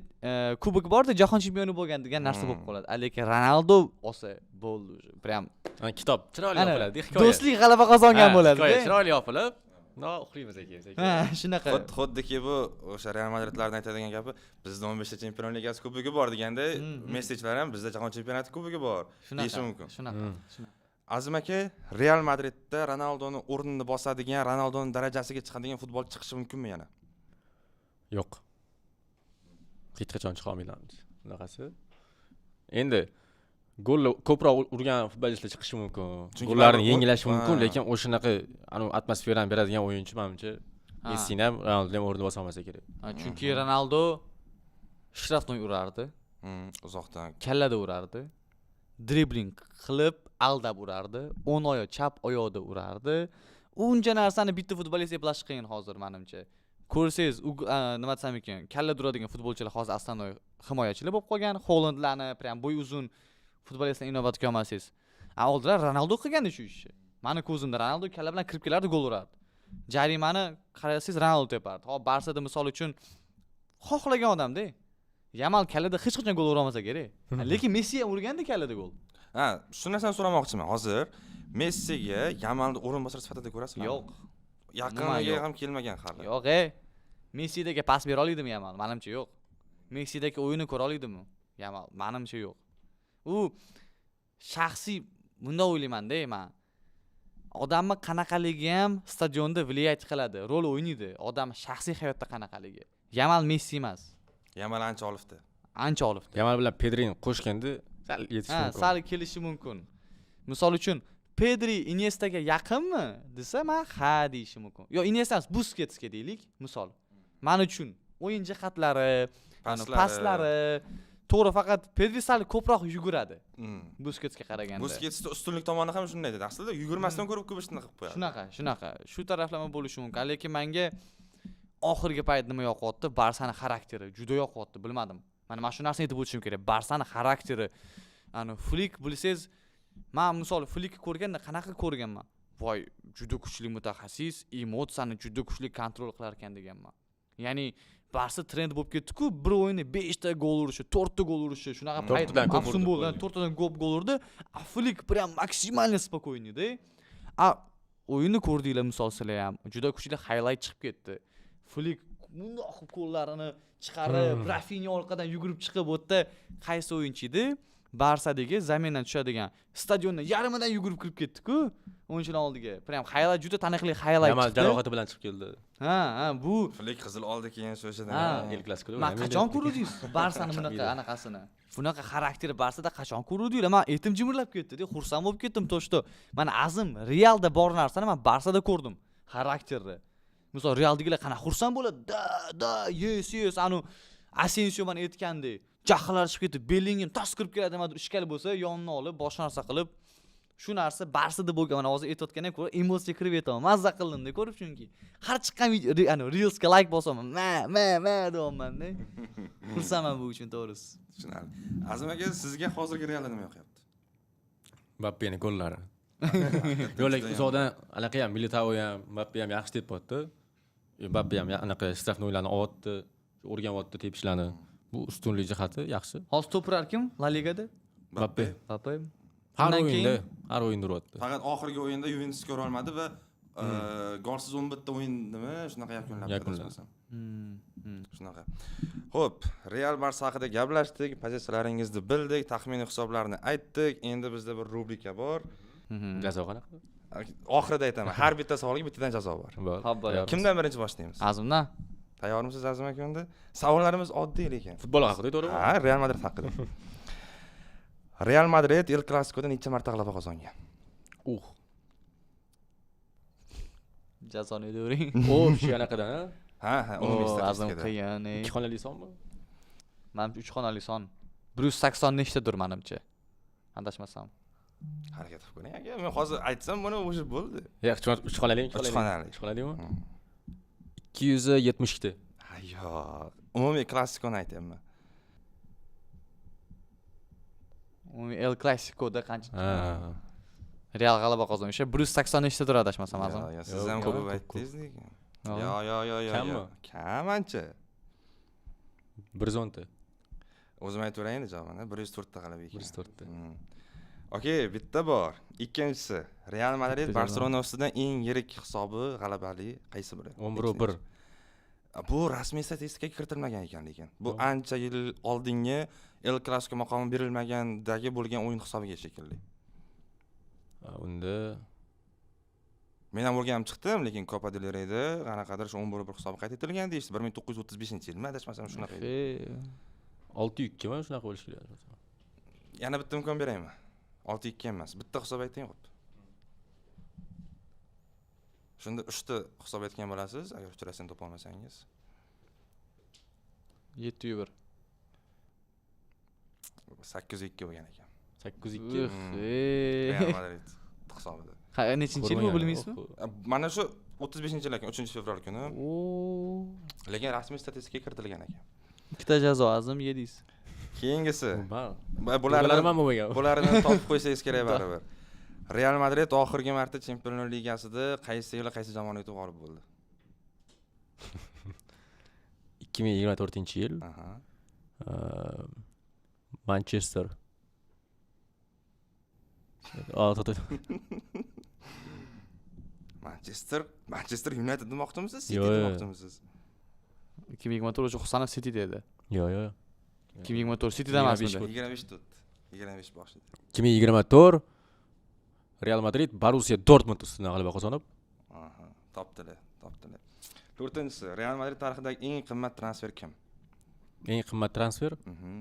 kubok borda, jahon chempioni bo'lgan degan narsa bo'lib qoladi. A lekin Ronaldo olsa bo'ldi уже. Прям Ha, kitob chiroyli ana, yopiladi, hikoya. Do'stlik g'alaba qozongan Ha, bo'ladi. hikoya chiroyli yopilib, no, uxlaymiz keyin sekin. Ha, shunaqa. Xuddiki bu o'sha Real Madridlarni aytadigan gapi, bizda 15 ta Chempionlar Ligasi kubogi bor deganda, Messichilar ham bizda Jahon chempionati kubogi bor deyishi mumkin. Shunaqa. Shunaqa. Azim aka, Real Madridda Ronaldoni o'rnini bosadigan, Ronaldoni darajasiga chiqadigan futbolchi chiqishi mumkinmi yana? Yo'q. Hech qachon chiqa olmaydi manimcha. Unaqasi. Endi golni ko'proq urgan futbolistlar chiqishi mumkin. Chunki Gollarni baribir yengilashi mumkin, Ha. lekin o'shanaqa anavi atmosferani beradigan o'yinchi manimcha Ha. Messini ham, Ronaldoni ham o'rnini bosa olmasa kerak. Ha, chunki Ronaldo штрафной urardi, Uzoqdan. Kallada urardi, dribling qilib aldab urardi, o'ng oyoq, chap oyoqda urardi. Uncha narsani bitta futbolist eplash qiyin hozir manimcha. Ko'rsangiz, u nima desam ekan, kallada uradigan futbolchilar hozir основной himoyachilar bo'lib qolgan. Holandlarni прям bo'y uzun futbolistlarni inobatga olmasangiz. A oldinlar Ronaldo qilgandi shu ishni. Mani ko'zimda Ronaldo kalla bilan kirib kelardi, gol urardi. Jarimani qarasangiz, Ronaldo tepardi. Hop, Barsada misol uchun xohlagan odamda. Yamal kallada hech qachon gol ura olmasa kerak. Lekin Messi ham urgandi kallada gol. Ha, shu narsani so'ramoqchiman. Hozir Messiga Yamalni o'rinbosar sifatida ko'rasizmi? Yo'q. Yaqiniga yo'q. ham kelmagan hali. Yo'q, ey. Messidagi pas bera oladimi Yamal? Manimcha yo'q. Messidagi o'yinni ko'ra oladimi Yamal? Manimcha yo'q. U shaxsiy bunday o'ylayman-da man. Odamni qanaqaligi ham stadionda влиять qiladi, rol o'ynaydi. Odam shaxsiy hayotda qanaqaligi. Yamal Messi emas. Yamal ancha olifdi. Ancha olibdi. Yamal bilan Pedrini qo'shganda sal yetishi mumkin. Sal kelishi mumkin. Misol uchun, Pedri Iniestaga yaqinmi desa, man ha deyishim mumkin. Yo, Iniesta emas, Busketsga deylik, misol. Man uchun o'yin jihatlari, ani Paslari. Paslari to'g'ri, faqat Pedri sal ko'proq yuguradi Busketsga qaraganda. Busketsni ustunlik tomoni ham shunday dedi. Aslida yugurmasdan ko'rib ko'p ishni qilib qo'yadi. Shunaqa, shunaqa. Shu taraflama bo'lishi mumkin. Lekin menga oxirgi payt nima yoqyapti? Barsani xarakteri juda yoqyapti, bilmadim. Mana shu narsani aytib o'tishim kerak. Barsani xarakteri. Ani Flik bilsangiz, man misol Flikni ko'rganda qanaqa ko'rganman? Voy, juda kuchli mutaxassis, emotsiyani juda kuchli контроль qilar ekan deganman. Ya'ni Barsa trend bo'lib ketdi-ku, bir o'yinda 5 ta gol urishi, 4 ta gol urishi, shunaqa payt To'rttadan ko'p afsun urdi. bo'ldi, 4 tadan ko'p gol urdi. A Flik прям максимально спокойный da. A o'yinni ko'rdinglar misol sizlar ham. Juda kuchli highlight chiqib ketdi. Flik bundoq qilib qo'llarini chiqarib, Rafinya orqadan yugurib chiqib, u yerda qaysi o'yinchi edi? Barsadagi замена dan tushadigan. Stadionni yarmidan yugurib kirib ketdi-ku o'yinchilar oldiga. Прям highlight, juda taniqli highlight Yamal chiqdi. jarohati bilan chiqib keldi. Ha, bu Flik qizil oldi keyin shu o'shadan. Ha. El Clasico'da Man o'ynamaydi. qachon ko'rdingiz Barsani bunaqa anaqasini? Bunaqa xarakteri Barsada qachon ko'rdinglar? Man etim jimirlab ketdi-da, xursand bo'lib ketdim то что. Mana Azim, Realda bor narsani man Barsada ko'rdim. Xarakterni. Misol Realdagilar qanaqa xursand bo'ladi? Да, да, yes, yes, anu Asensio mana aytgandek, jahllari chiqib ketib, Bellingham tas kirib keladi, nimadir ishkal bo'lsa, yonini olib, boshqa narsa qilib, shu narsa Barsada bo'lgan. Mana hozir aytayotgandan ko'ra emotsiya kirib yetaman. Mazza qildim-da ko'rib chunki. Har chiqqan anu Reelsga like bosaman. Ma, ma, ma deyapman-da. Xursandman bu uchun to'g'risi. Tushunarli. Azim aka, sizga hozirgi Realda nima yoqyapti? Mbappeni gollari. Yo'q, lekin uzoqdan anaqa ham, Militao ham, Mbappe ham yaxshi tepyapti. Mbappe ham anaqa штрафной larni olyapti, o'rganyapti tepishlarni. Bu ustunlik jihati yaxshi. Hozir top urar kim La Ligada? Mbappe. Mbappe. Har Undan o'yinda, keyin har o'yinda uryapti. Faqat oxirgi o'yinda Yuventusga ura olmadi va golsiz 11 ta o'yindimi, shunaqa yakunlab Yakunladi. adashmasam. Shunaqa. Xo'p, Real Barsa haqida gaplashdik, pozitsiyalaringizni bildik, taxminiy hisoblarni aytdik. Endi bizda bir rubrika bor. Jazo qanaqa? Oxirida aytaman. Har bitta savolga bittadan jazo bor. Bor. Xo'p, bo'lyapti. Kimdan birinchi boshlaymiz? Azimdan. Tayyormisiz, Azim aka? Unda savollarimiz oddiy lekin. Futbol haqida, to'g'rimi? Ha, Real Madrid haqida. Real Madrid El Klasikoda necha marta g'alaba qozongan? Uh. Jazoni bering. Общий anaqadan, ha? Ha, umumiy O, Azim, statistikada. qiyin. Ikki xonali sonmi? Manimcha, uch xonali son. 180 nechtadir, manimcha, adashmasam. Harakat qilib ko'ring, aka. Men hozir aytsam, buni уже bo'ldi. Yo'q, uch xonali, ikki Uch xonali. Uch xonalimi? 272 ta. Ha, yo'q, umumiy klassikoni aytyapman. Umumiy El Klasikoda qancha Ha. Real g'alaba qozongan? O'sha 180 nechtadir, adashmasam, Azim. Yo, yo, siz ham Ko'p, ko'p ko'p, aytdingiz lekin. Yo'q. Yo, yo, yo, yo. Kammi? Yo. Kam ancha. 110 ta. O'zim aytaveray endi javobini. 104 ta g'alaba ekan. 104 ta. Okey, bitta bor. Ikkinchisi, Real Madrid Bitta javob. Barselona ustidan eng yirik hisobi g'alabali qaysi biri? 11-1. Bu rasmiy statistikaga kiritilmagan ekan lekin. Bu To'g'ri. ancha yil oldingi El Klasiko maqomi berilmagandagi bo'lgan o'yin hisobiga shekilli. Ha, unda Men ham o'rganib chiqdim, lekin Copa del Reyda qanaqadir shu 11-1 hisobi qayd etilgan deyishdi. 1935-yilmi, adashmasam, shunaqa edi. Fe. 6-2 mi, shunaqa bo'lishi kerak. Yana bitta imkon beraymi? 6-2 emas. Bitta hisob ayting, xo'p. Shunda 3 ta hisob aytgan bo'lasiz, agar uchtalasini topa olmasangiz. 7-1. 8-2 bo'lgan ekan. 8-2. Ux, Real ey. Madrid hisobida. Ha, nechinchi yil bu, bilmaysizmi? Mana shu 35-yil ekan, 3 fevral kuni. O. Lekin rasmiy statistikaga kiritilgan ekan. Ikkita jazo, Azim, yedingiz. Keyingisi. Bularni Bularni ham bo'lmagan. bularni topib qo'ysangiz kerak baribir. Real Madrid oxirgi marta Chempionlar Ligasida qaysi yili qaysi jamoani yutib g'olib bo'ldi? 2024-yil. Aha. Manchester. To'xta. Manchester United demoqchimisiz, City Yo'q, yo'q. demoqchimisiz? 2024 o'sha Husanov City dedi. Yo'q, yo'q. 2024 Cityda emasmidi? 25 to'rtdi. 25 boshida. 2024 Real Madrid Borussiya Dortmund ustidan g'alaba qozonib, Aha, topdilar, topdilar. To'rtinchisi, Real Madrid tarixidagi eng qimmat transfer kim? Eng qimmat transfer. Mhm.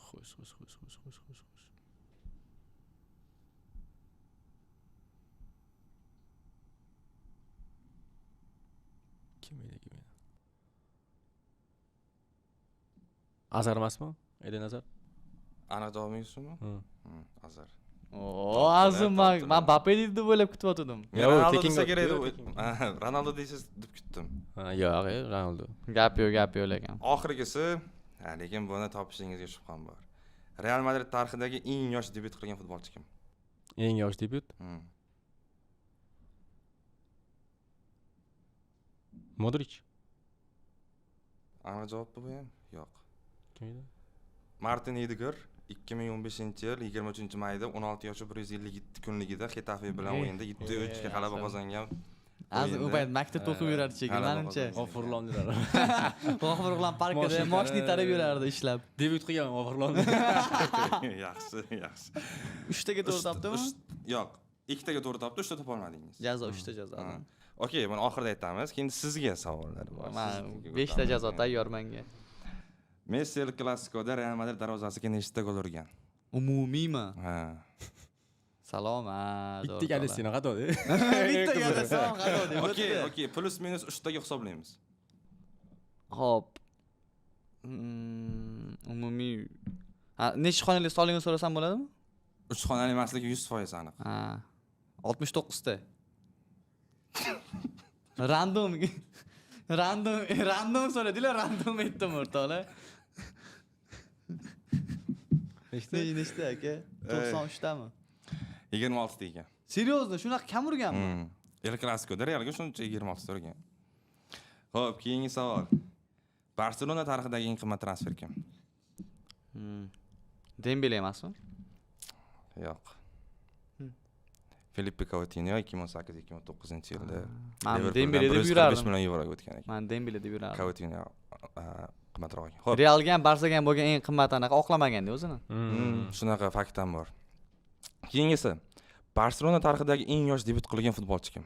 Xo'sh, xo'sh, xo'sh, xo'sh, xo'sh, xo'sh, xo'sh. Kim edi, kim edi? Azar emasmi? Eden Azar? Aniq javobingiz shumi? Hmm. Azar. O, Azim, man Mbappe deydi deb o'ylab kutayotgandim. Men Yo'q, Ronaldo tekinga desa kerak o'tdi, deb tekinga. Ha, Ronaldo deysiz deb kutdim. Ha, yo'q, Ronaldo. Gap yo'q, gap yo'q lekin. Oxirgisi, ha, lekin buni topishingizga shubham bor. Real Madrid tarixidagi eng yosh debyut qilgan futbolchi kim? Eng yosh debyut Modric. Aniq javobmi bu ham? Yo'q. Kim edi? Martin Edgar 2015-yil 23 mayda 16 yoshi 157 kunligida Xetafe bilan o'yinda 7-3 ga g'alaba qozongan. Azim u o'yinda payt maktabda o'qib yurardi shekilli, g'alaba manimcha. qozongan. G'ofurlon dedilar. G'ofur bilan parkda Moshina moshina itarib yurardi ishlab. Debyut qilgan G'ofurlon. Yaxshi, yaxshi. Uchtaga to'g'ri topdimi? Yo'q, ikkitaga to'g'ri topdi, uchta topa olmadingiz. Jazo, uchta jazo. Ha. Okey, buni oxirida aytamiz. Keyin sizga savollar bor. Man Sizga beshta o'tamiz. jazo tayyor menga. Messi El Clasicoda Real Madrid darvozasiga nechta gol urgan? Umumiymi? Ha. Salomat. Bitta galasi xatoda. Bitta galasi ham xato deb. Okey, okey, плюс минус uchtaga hisoblaymiz. Xo'p. Umumiy. Ha, necha xonali sonligini so'rasam bo'ladimi? Uch xonali emasligi 100% aniq. Ha. 69 ta. Random random random so'radinglar, random aytdim, o'rtoqlar. Nechta? Nechta, aka? 93 tami? 26 ta ekan. Серьезно, shunaqa kam urganmi? El Clasicoda Realga shuncha 26 ta urgan. Xo'p, keyingi savol. Barselona tarixidagi eng qimmat transfer kim? Dembele emasmi? Yo'q. Filippe Coutinho 2018-2019 yilda Man Liverpooldan Dembele deb 145 yurardim. million yevroga o'tgan ekan. Man Dembele deb yurardim. Coutinho qimmatroq ekan. Xo'p, Realga ham, Barsaga ham bo'lgan eng qimmat anaqa oqlamaganda o'zini. Shunaqa fakt ham bor. Keyingisi. Barselona tarixidagi eng yosh debyut qilgan futbolchi kim?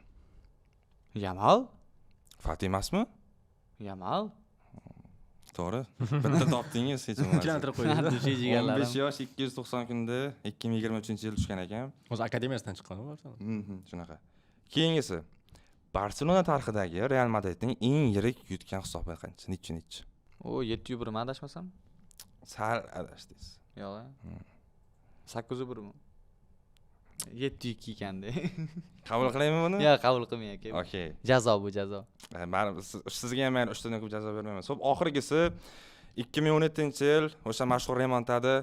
Yamal? Fati emasmi? Yamal. To'g'ri. Bitta topdingiz hech bo'lmasa. Ikkilantirib qo'ydingiz. Dushe jigarlarim. 15 yosh 290 kunda 2023-yil tushgan ekan. O'zi akademiyasidan chiqqan u Barselona. Shunaqa. Keyingisi. Barselona tarixidagi Real Madridning eng yirik yutgan hisobi qancha? Nechi nechi? O 701 mi adashmasam? Sal adashdingiz. Yo'q. 801 mi? 702 ekanda. Qabul qilaymi buni? Yo'q, qabul qilmang aka. Okey. Jazo bu, jazo. Baribir sizga ham mayli 3 tadan ko'p jazo bermayman. So'ng oxirgisi 2017-yil o'sha mashhur remontada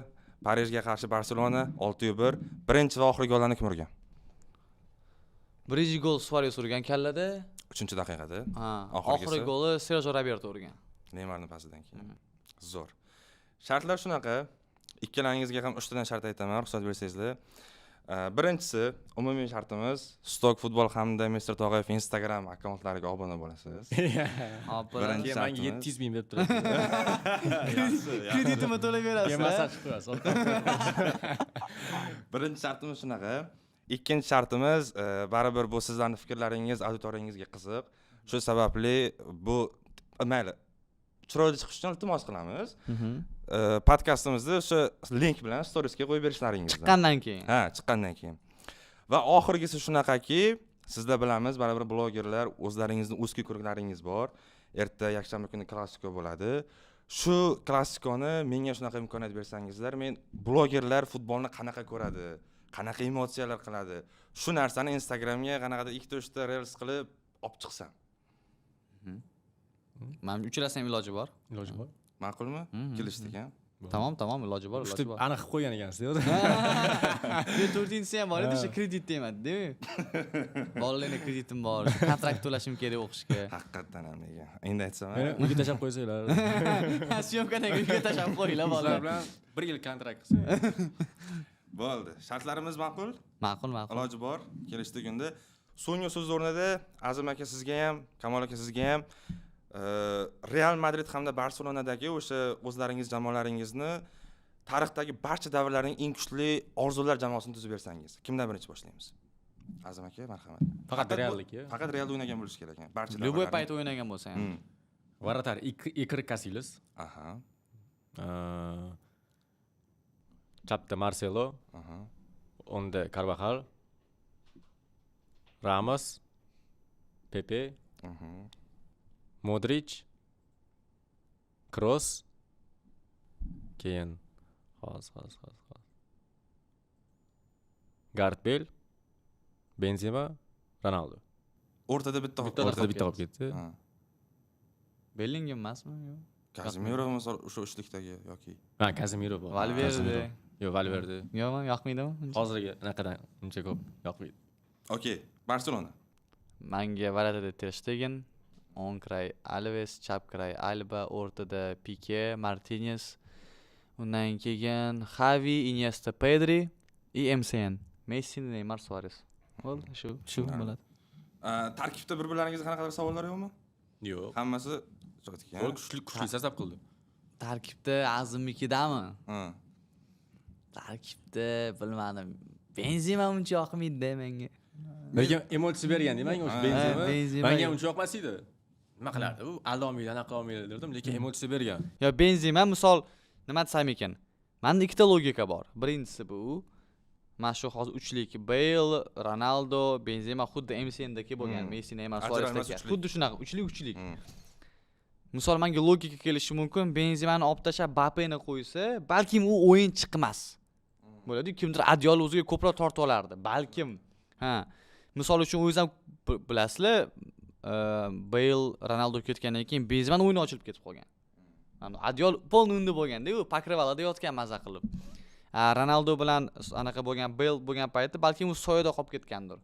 Parijga qarshi Barselona 6-1 birinchi va oxirgi gollarni kim urgan? Birinchi gol Suarez urgan kallada. 3-daqiqada. Ha, Oxirgisi? oxirgi goli Sergio Roberto urgan. Neymarning pasidan keyin. Zo'r. Shartlar shunaqa. Ikkalangizga ham 3 tadan shart aytaman, ruxsat bersangizlar. Birinchisi, umumiy shartimiz Stok futbol hamda Mr Tog'ayev Instagram akkauntlariga obuna bo'lasiz. Hop, Birinchi Keyin menga shartimiz. 700 ming berib turasiz. Kreditimni to'lab Keyin berasiz. massaj qilib qo'yasiz. Birinchi shartimiz shunaqa. Ikkinchi shartimiz, baribir bu sizlarning fikrlaringiz auditoriyangizga qiziq. Shu sababli bu mayli chiroyli chiqish uchun iltimos qilamiz. Podkastimizni o'sha link bilan storiesga qo'yib berishlaringizni. Chiqqandan keyin. Ha, chiqqandan keyin. Va oxirgisi shunaqaki, sizlar bilamiz, baribir blogerlar o'zlaringizni узкий круг laringiz bor. Erta yakshanba kuni klassiko bo'ladi. Shu klassikoni menga shunaqa imkoniyat bersangizlar, men blogerlar futbolni qanaqa ko'radi, qanaqa emotsiyalar qiladi, shu narsani Instagramga qanaqadir ikkita uchta reels qilib olib chiqsam. Mana uchalasi ham iloji bor. Iloji bor. Ma'qulmi? Kelishdik, ha? Tamom, tamom, iloji bor, Uchta iloji bor. aniq qilib qo'ygan ekansiz o'zi. Yo'q, to'rtinchisi ham bor edi, o'sha kredit demadi-da. Bolalarga kreditim bor, shu kontrakt to'lashim kerak o'qishga. Haqiqatdan ham nega? Endi aytsam, Meni uyga tashlab qo'ysanglar. Syomkadan uyga tashlab qo'yinglar Sizlar bolalar. bilan bir yil kontrakt qilsak. Bo'ldi. Shartlarimiz ma'qul? Ma'qul, ma'qul. Iloji bor, kelishdik unda. So'nggi so'z o'rnida Azim aka sizga ham, Kamol aka sizga ham Real Madrid hamda Barselonadagi o'sha o'zlaringiz jamoalaringizni tarixdagi barcha davrlarning eng kuchli orzular jamoasini tuzib bersangiz, kimdan birinchi boshlaymiz? Azim aka, marhamat. Faqat Realniki? Faqat Realda o'ynagan bo'lishi kerak ekan. Barcha Любой davrlarning. payt o'ynagan bo'lsa ham. Вратарь Iker Casillas. Aha. Chapda Marcelo, o'ngda Carvajal, Ramos, Pepe, Modric, Kroos, keyin hozir hozir hozir hozir Gareth Bale, Benzema, Ronaldo. O'rtada bitta qolib O'rtada ketdi. bitta qolib ketdi. Ha. Bellingham emasmi? Yo'q. Casemiro misol o'sha uchlikdagi yoki Ha, Casemiro bor. Valverde. Casemiro. Yo'q, Valverde. Yo'qmi, yoqmaydimi? Hozirgi anaqadan uncha ko'p yoqmaydi. Okey, Barselona. Manga ворота da Ter Stegen, o'ng край Alves, chap край Alba, o'rtada Pique, Martinez, undan keyin Xavi, Iniesta, Pedri и MCN. Messi, Neymar, Suarez. Bo'ldi, shu bo'ladi. Tarkibda bir-birlaringizga qanaqadir savollar yo'qmi? Yo'q. Hammasi jo'tgan. Gol kuchli kuchli состав qildi. Tarkibda Azimnikidami? Ha. Tarkibda bilmadim. Benzema uncha yoqmaydi menga. Lekin emotsiya bergan menga o'sha Ha, Benzema. Benzema. Menga uncha yoqmas edi. Nima qilardi u? Aldolmaydi, anaqa qilolmaydi derdim, lekin emotsiya bergan. Yo, Benzema misol nima desam ekan? Menda ikkita logika bor. Birinchisi bu mana shu hozir uchlik Bale, Ronaldo, Benzema xuddi MCNdagi bo'lgan, Messi, Neymar, Ajralmas Suaresdagi. uchlik. Xuddi shunaqa uchlik uchlik. Misol menga logika kelishi mumkin, Benzemani olib tashlab Mbappeni qo'ysa, balkim u o'yin chiqmas. Bo'ladi, kimdir adyol o'ziga ko'proq tortib olardi, balkim. Ha. Misol uchun o'zingiz ham bilasizlar, Bale, Ronaldo ketgandan keyin Benzemani o'yini ochilib ketib qolgan. Mana adyol полный unda bo'lganda, u покрывало da yotgan maza qilib. Ronaldo bilan anaqa bo'lgan, Bale bo'lgan paytda balkim u soyada qolib ketgandir.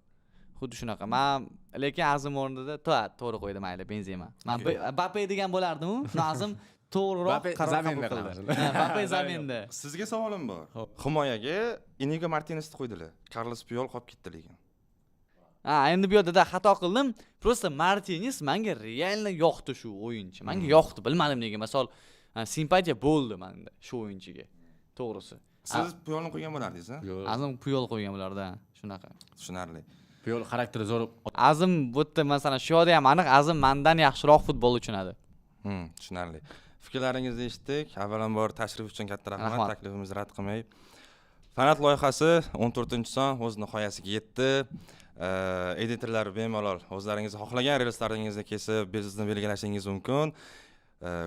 Xuddi shunaqa. Men lekin Azim o'rnida to'g'ri qo'ydi, mayli Benzema. Men Mbappe degan bo'lardim-u, Azim to'g'riroq Mbappe qaror замен da qabul qildi. qiladi. Ha, Mbappe замен da. Sizga savolim bor. Himoyaga Inigo Martinesni qo'ydilar. Carlos Puyol qolib ketdi lekin. Ha, endi bu yerda xato qildim. Просто Martinez menga реально yoqdi shu o'yinchi. Menga yoqdi, bilmadim nega. Misol, simpatiya bo'ldi menda shu o'yinchiga. To'g'risi. Siz Puyolni qo'ygan bo'lardingiz, ha? Yo'q. Azim Puyol qo'ygan bularda, shunaqa. Tushunarli. Puyol xarakteri zo'r. Azim bu yerda, masalan, shu yerda ham aniq, Azim mandan yaxshiroq futbol tushunadi. Tushunarli. Fikrlaringizni eshitdik. Avvalambor, tashrif uchun katta rahmat. Rahmat. Taklifimizni rad qilmay. Fanat loyihasi 14-son o'z nihoyasiga yetdi. Editorlar bemalol o'zlaringiz xohlagan relslaringizni kesib, bizni belgilashingiz mumkin.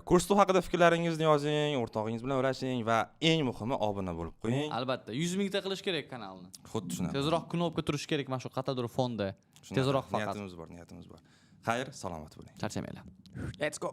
Ko'rsatuv haqida fikrlaringizni yozing, o'rtog'ingiz bilan ulashing va eng muhimi, obuna bo'lib qo'ying. Albatta, 100 mingta qilish kerak kanalni. Xuddi shunaqa. Tezroq knopka turishi kerak mana shu qayerdadir fonda. Shunaqa. Tezroq faqat. Niyatimiz bor, niyatimiz bor. Xayr, salomat bo'ling. Charchamanglar. Let's go.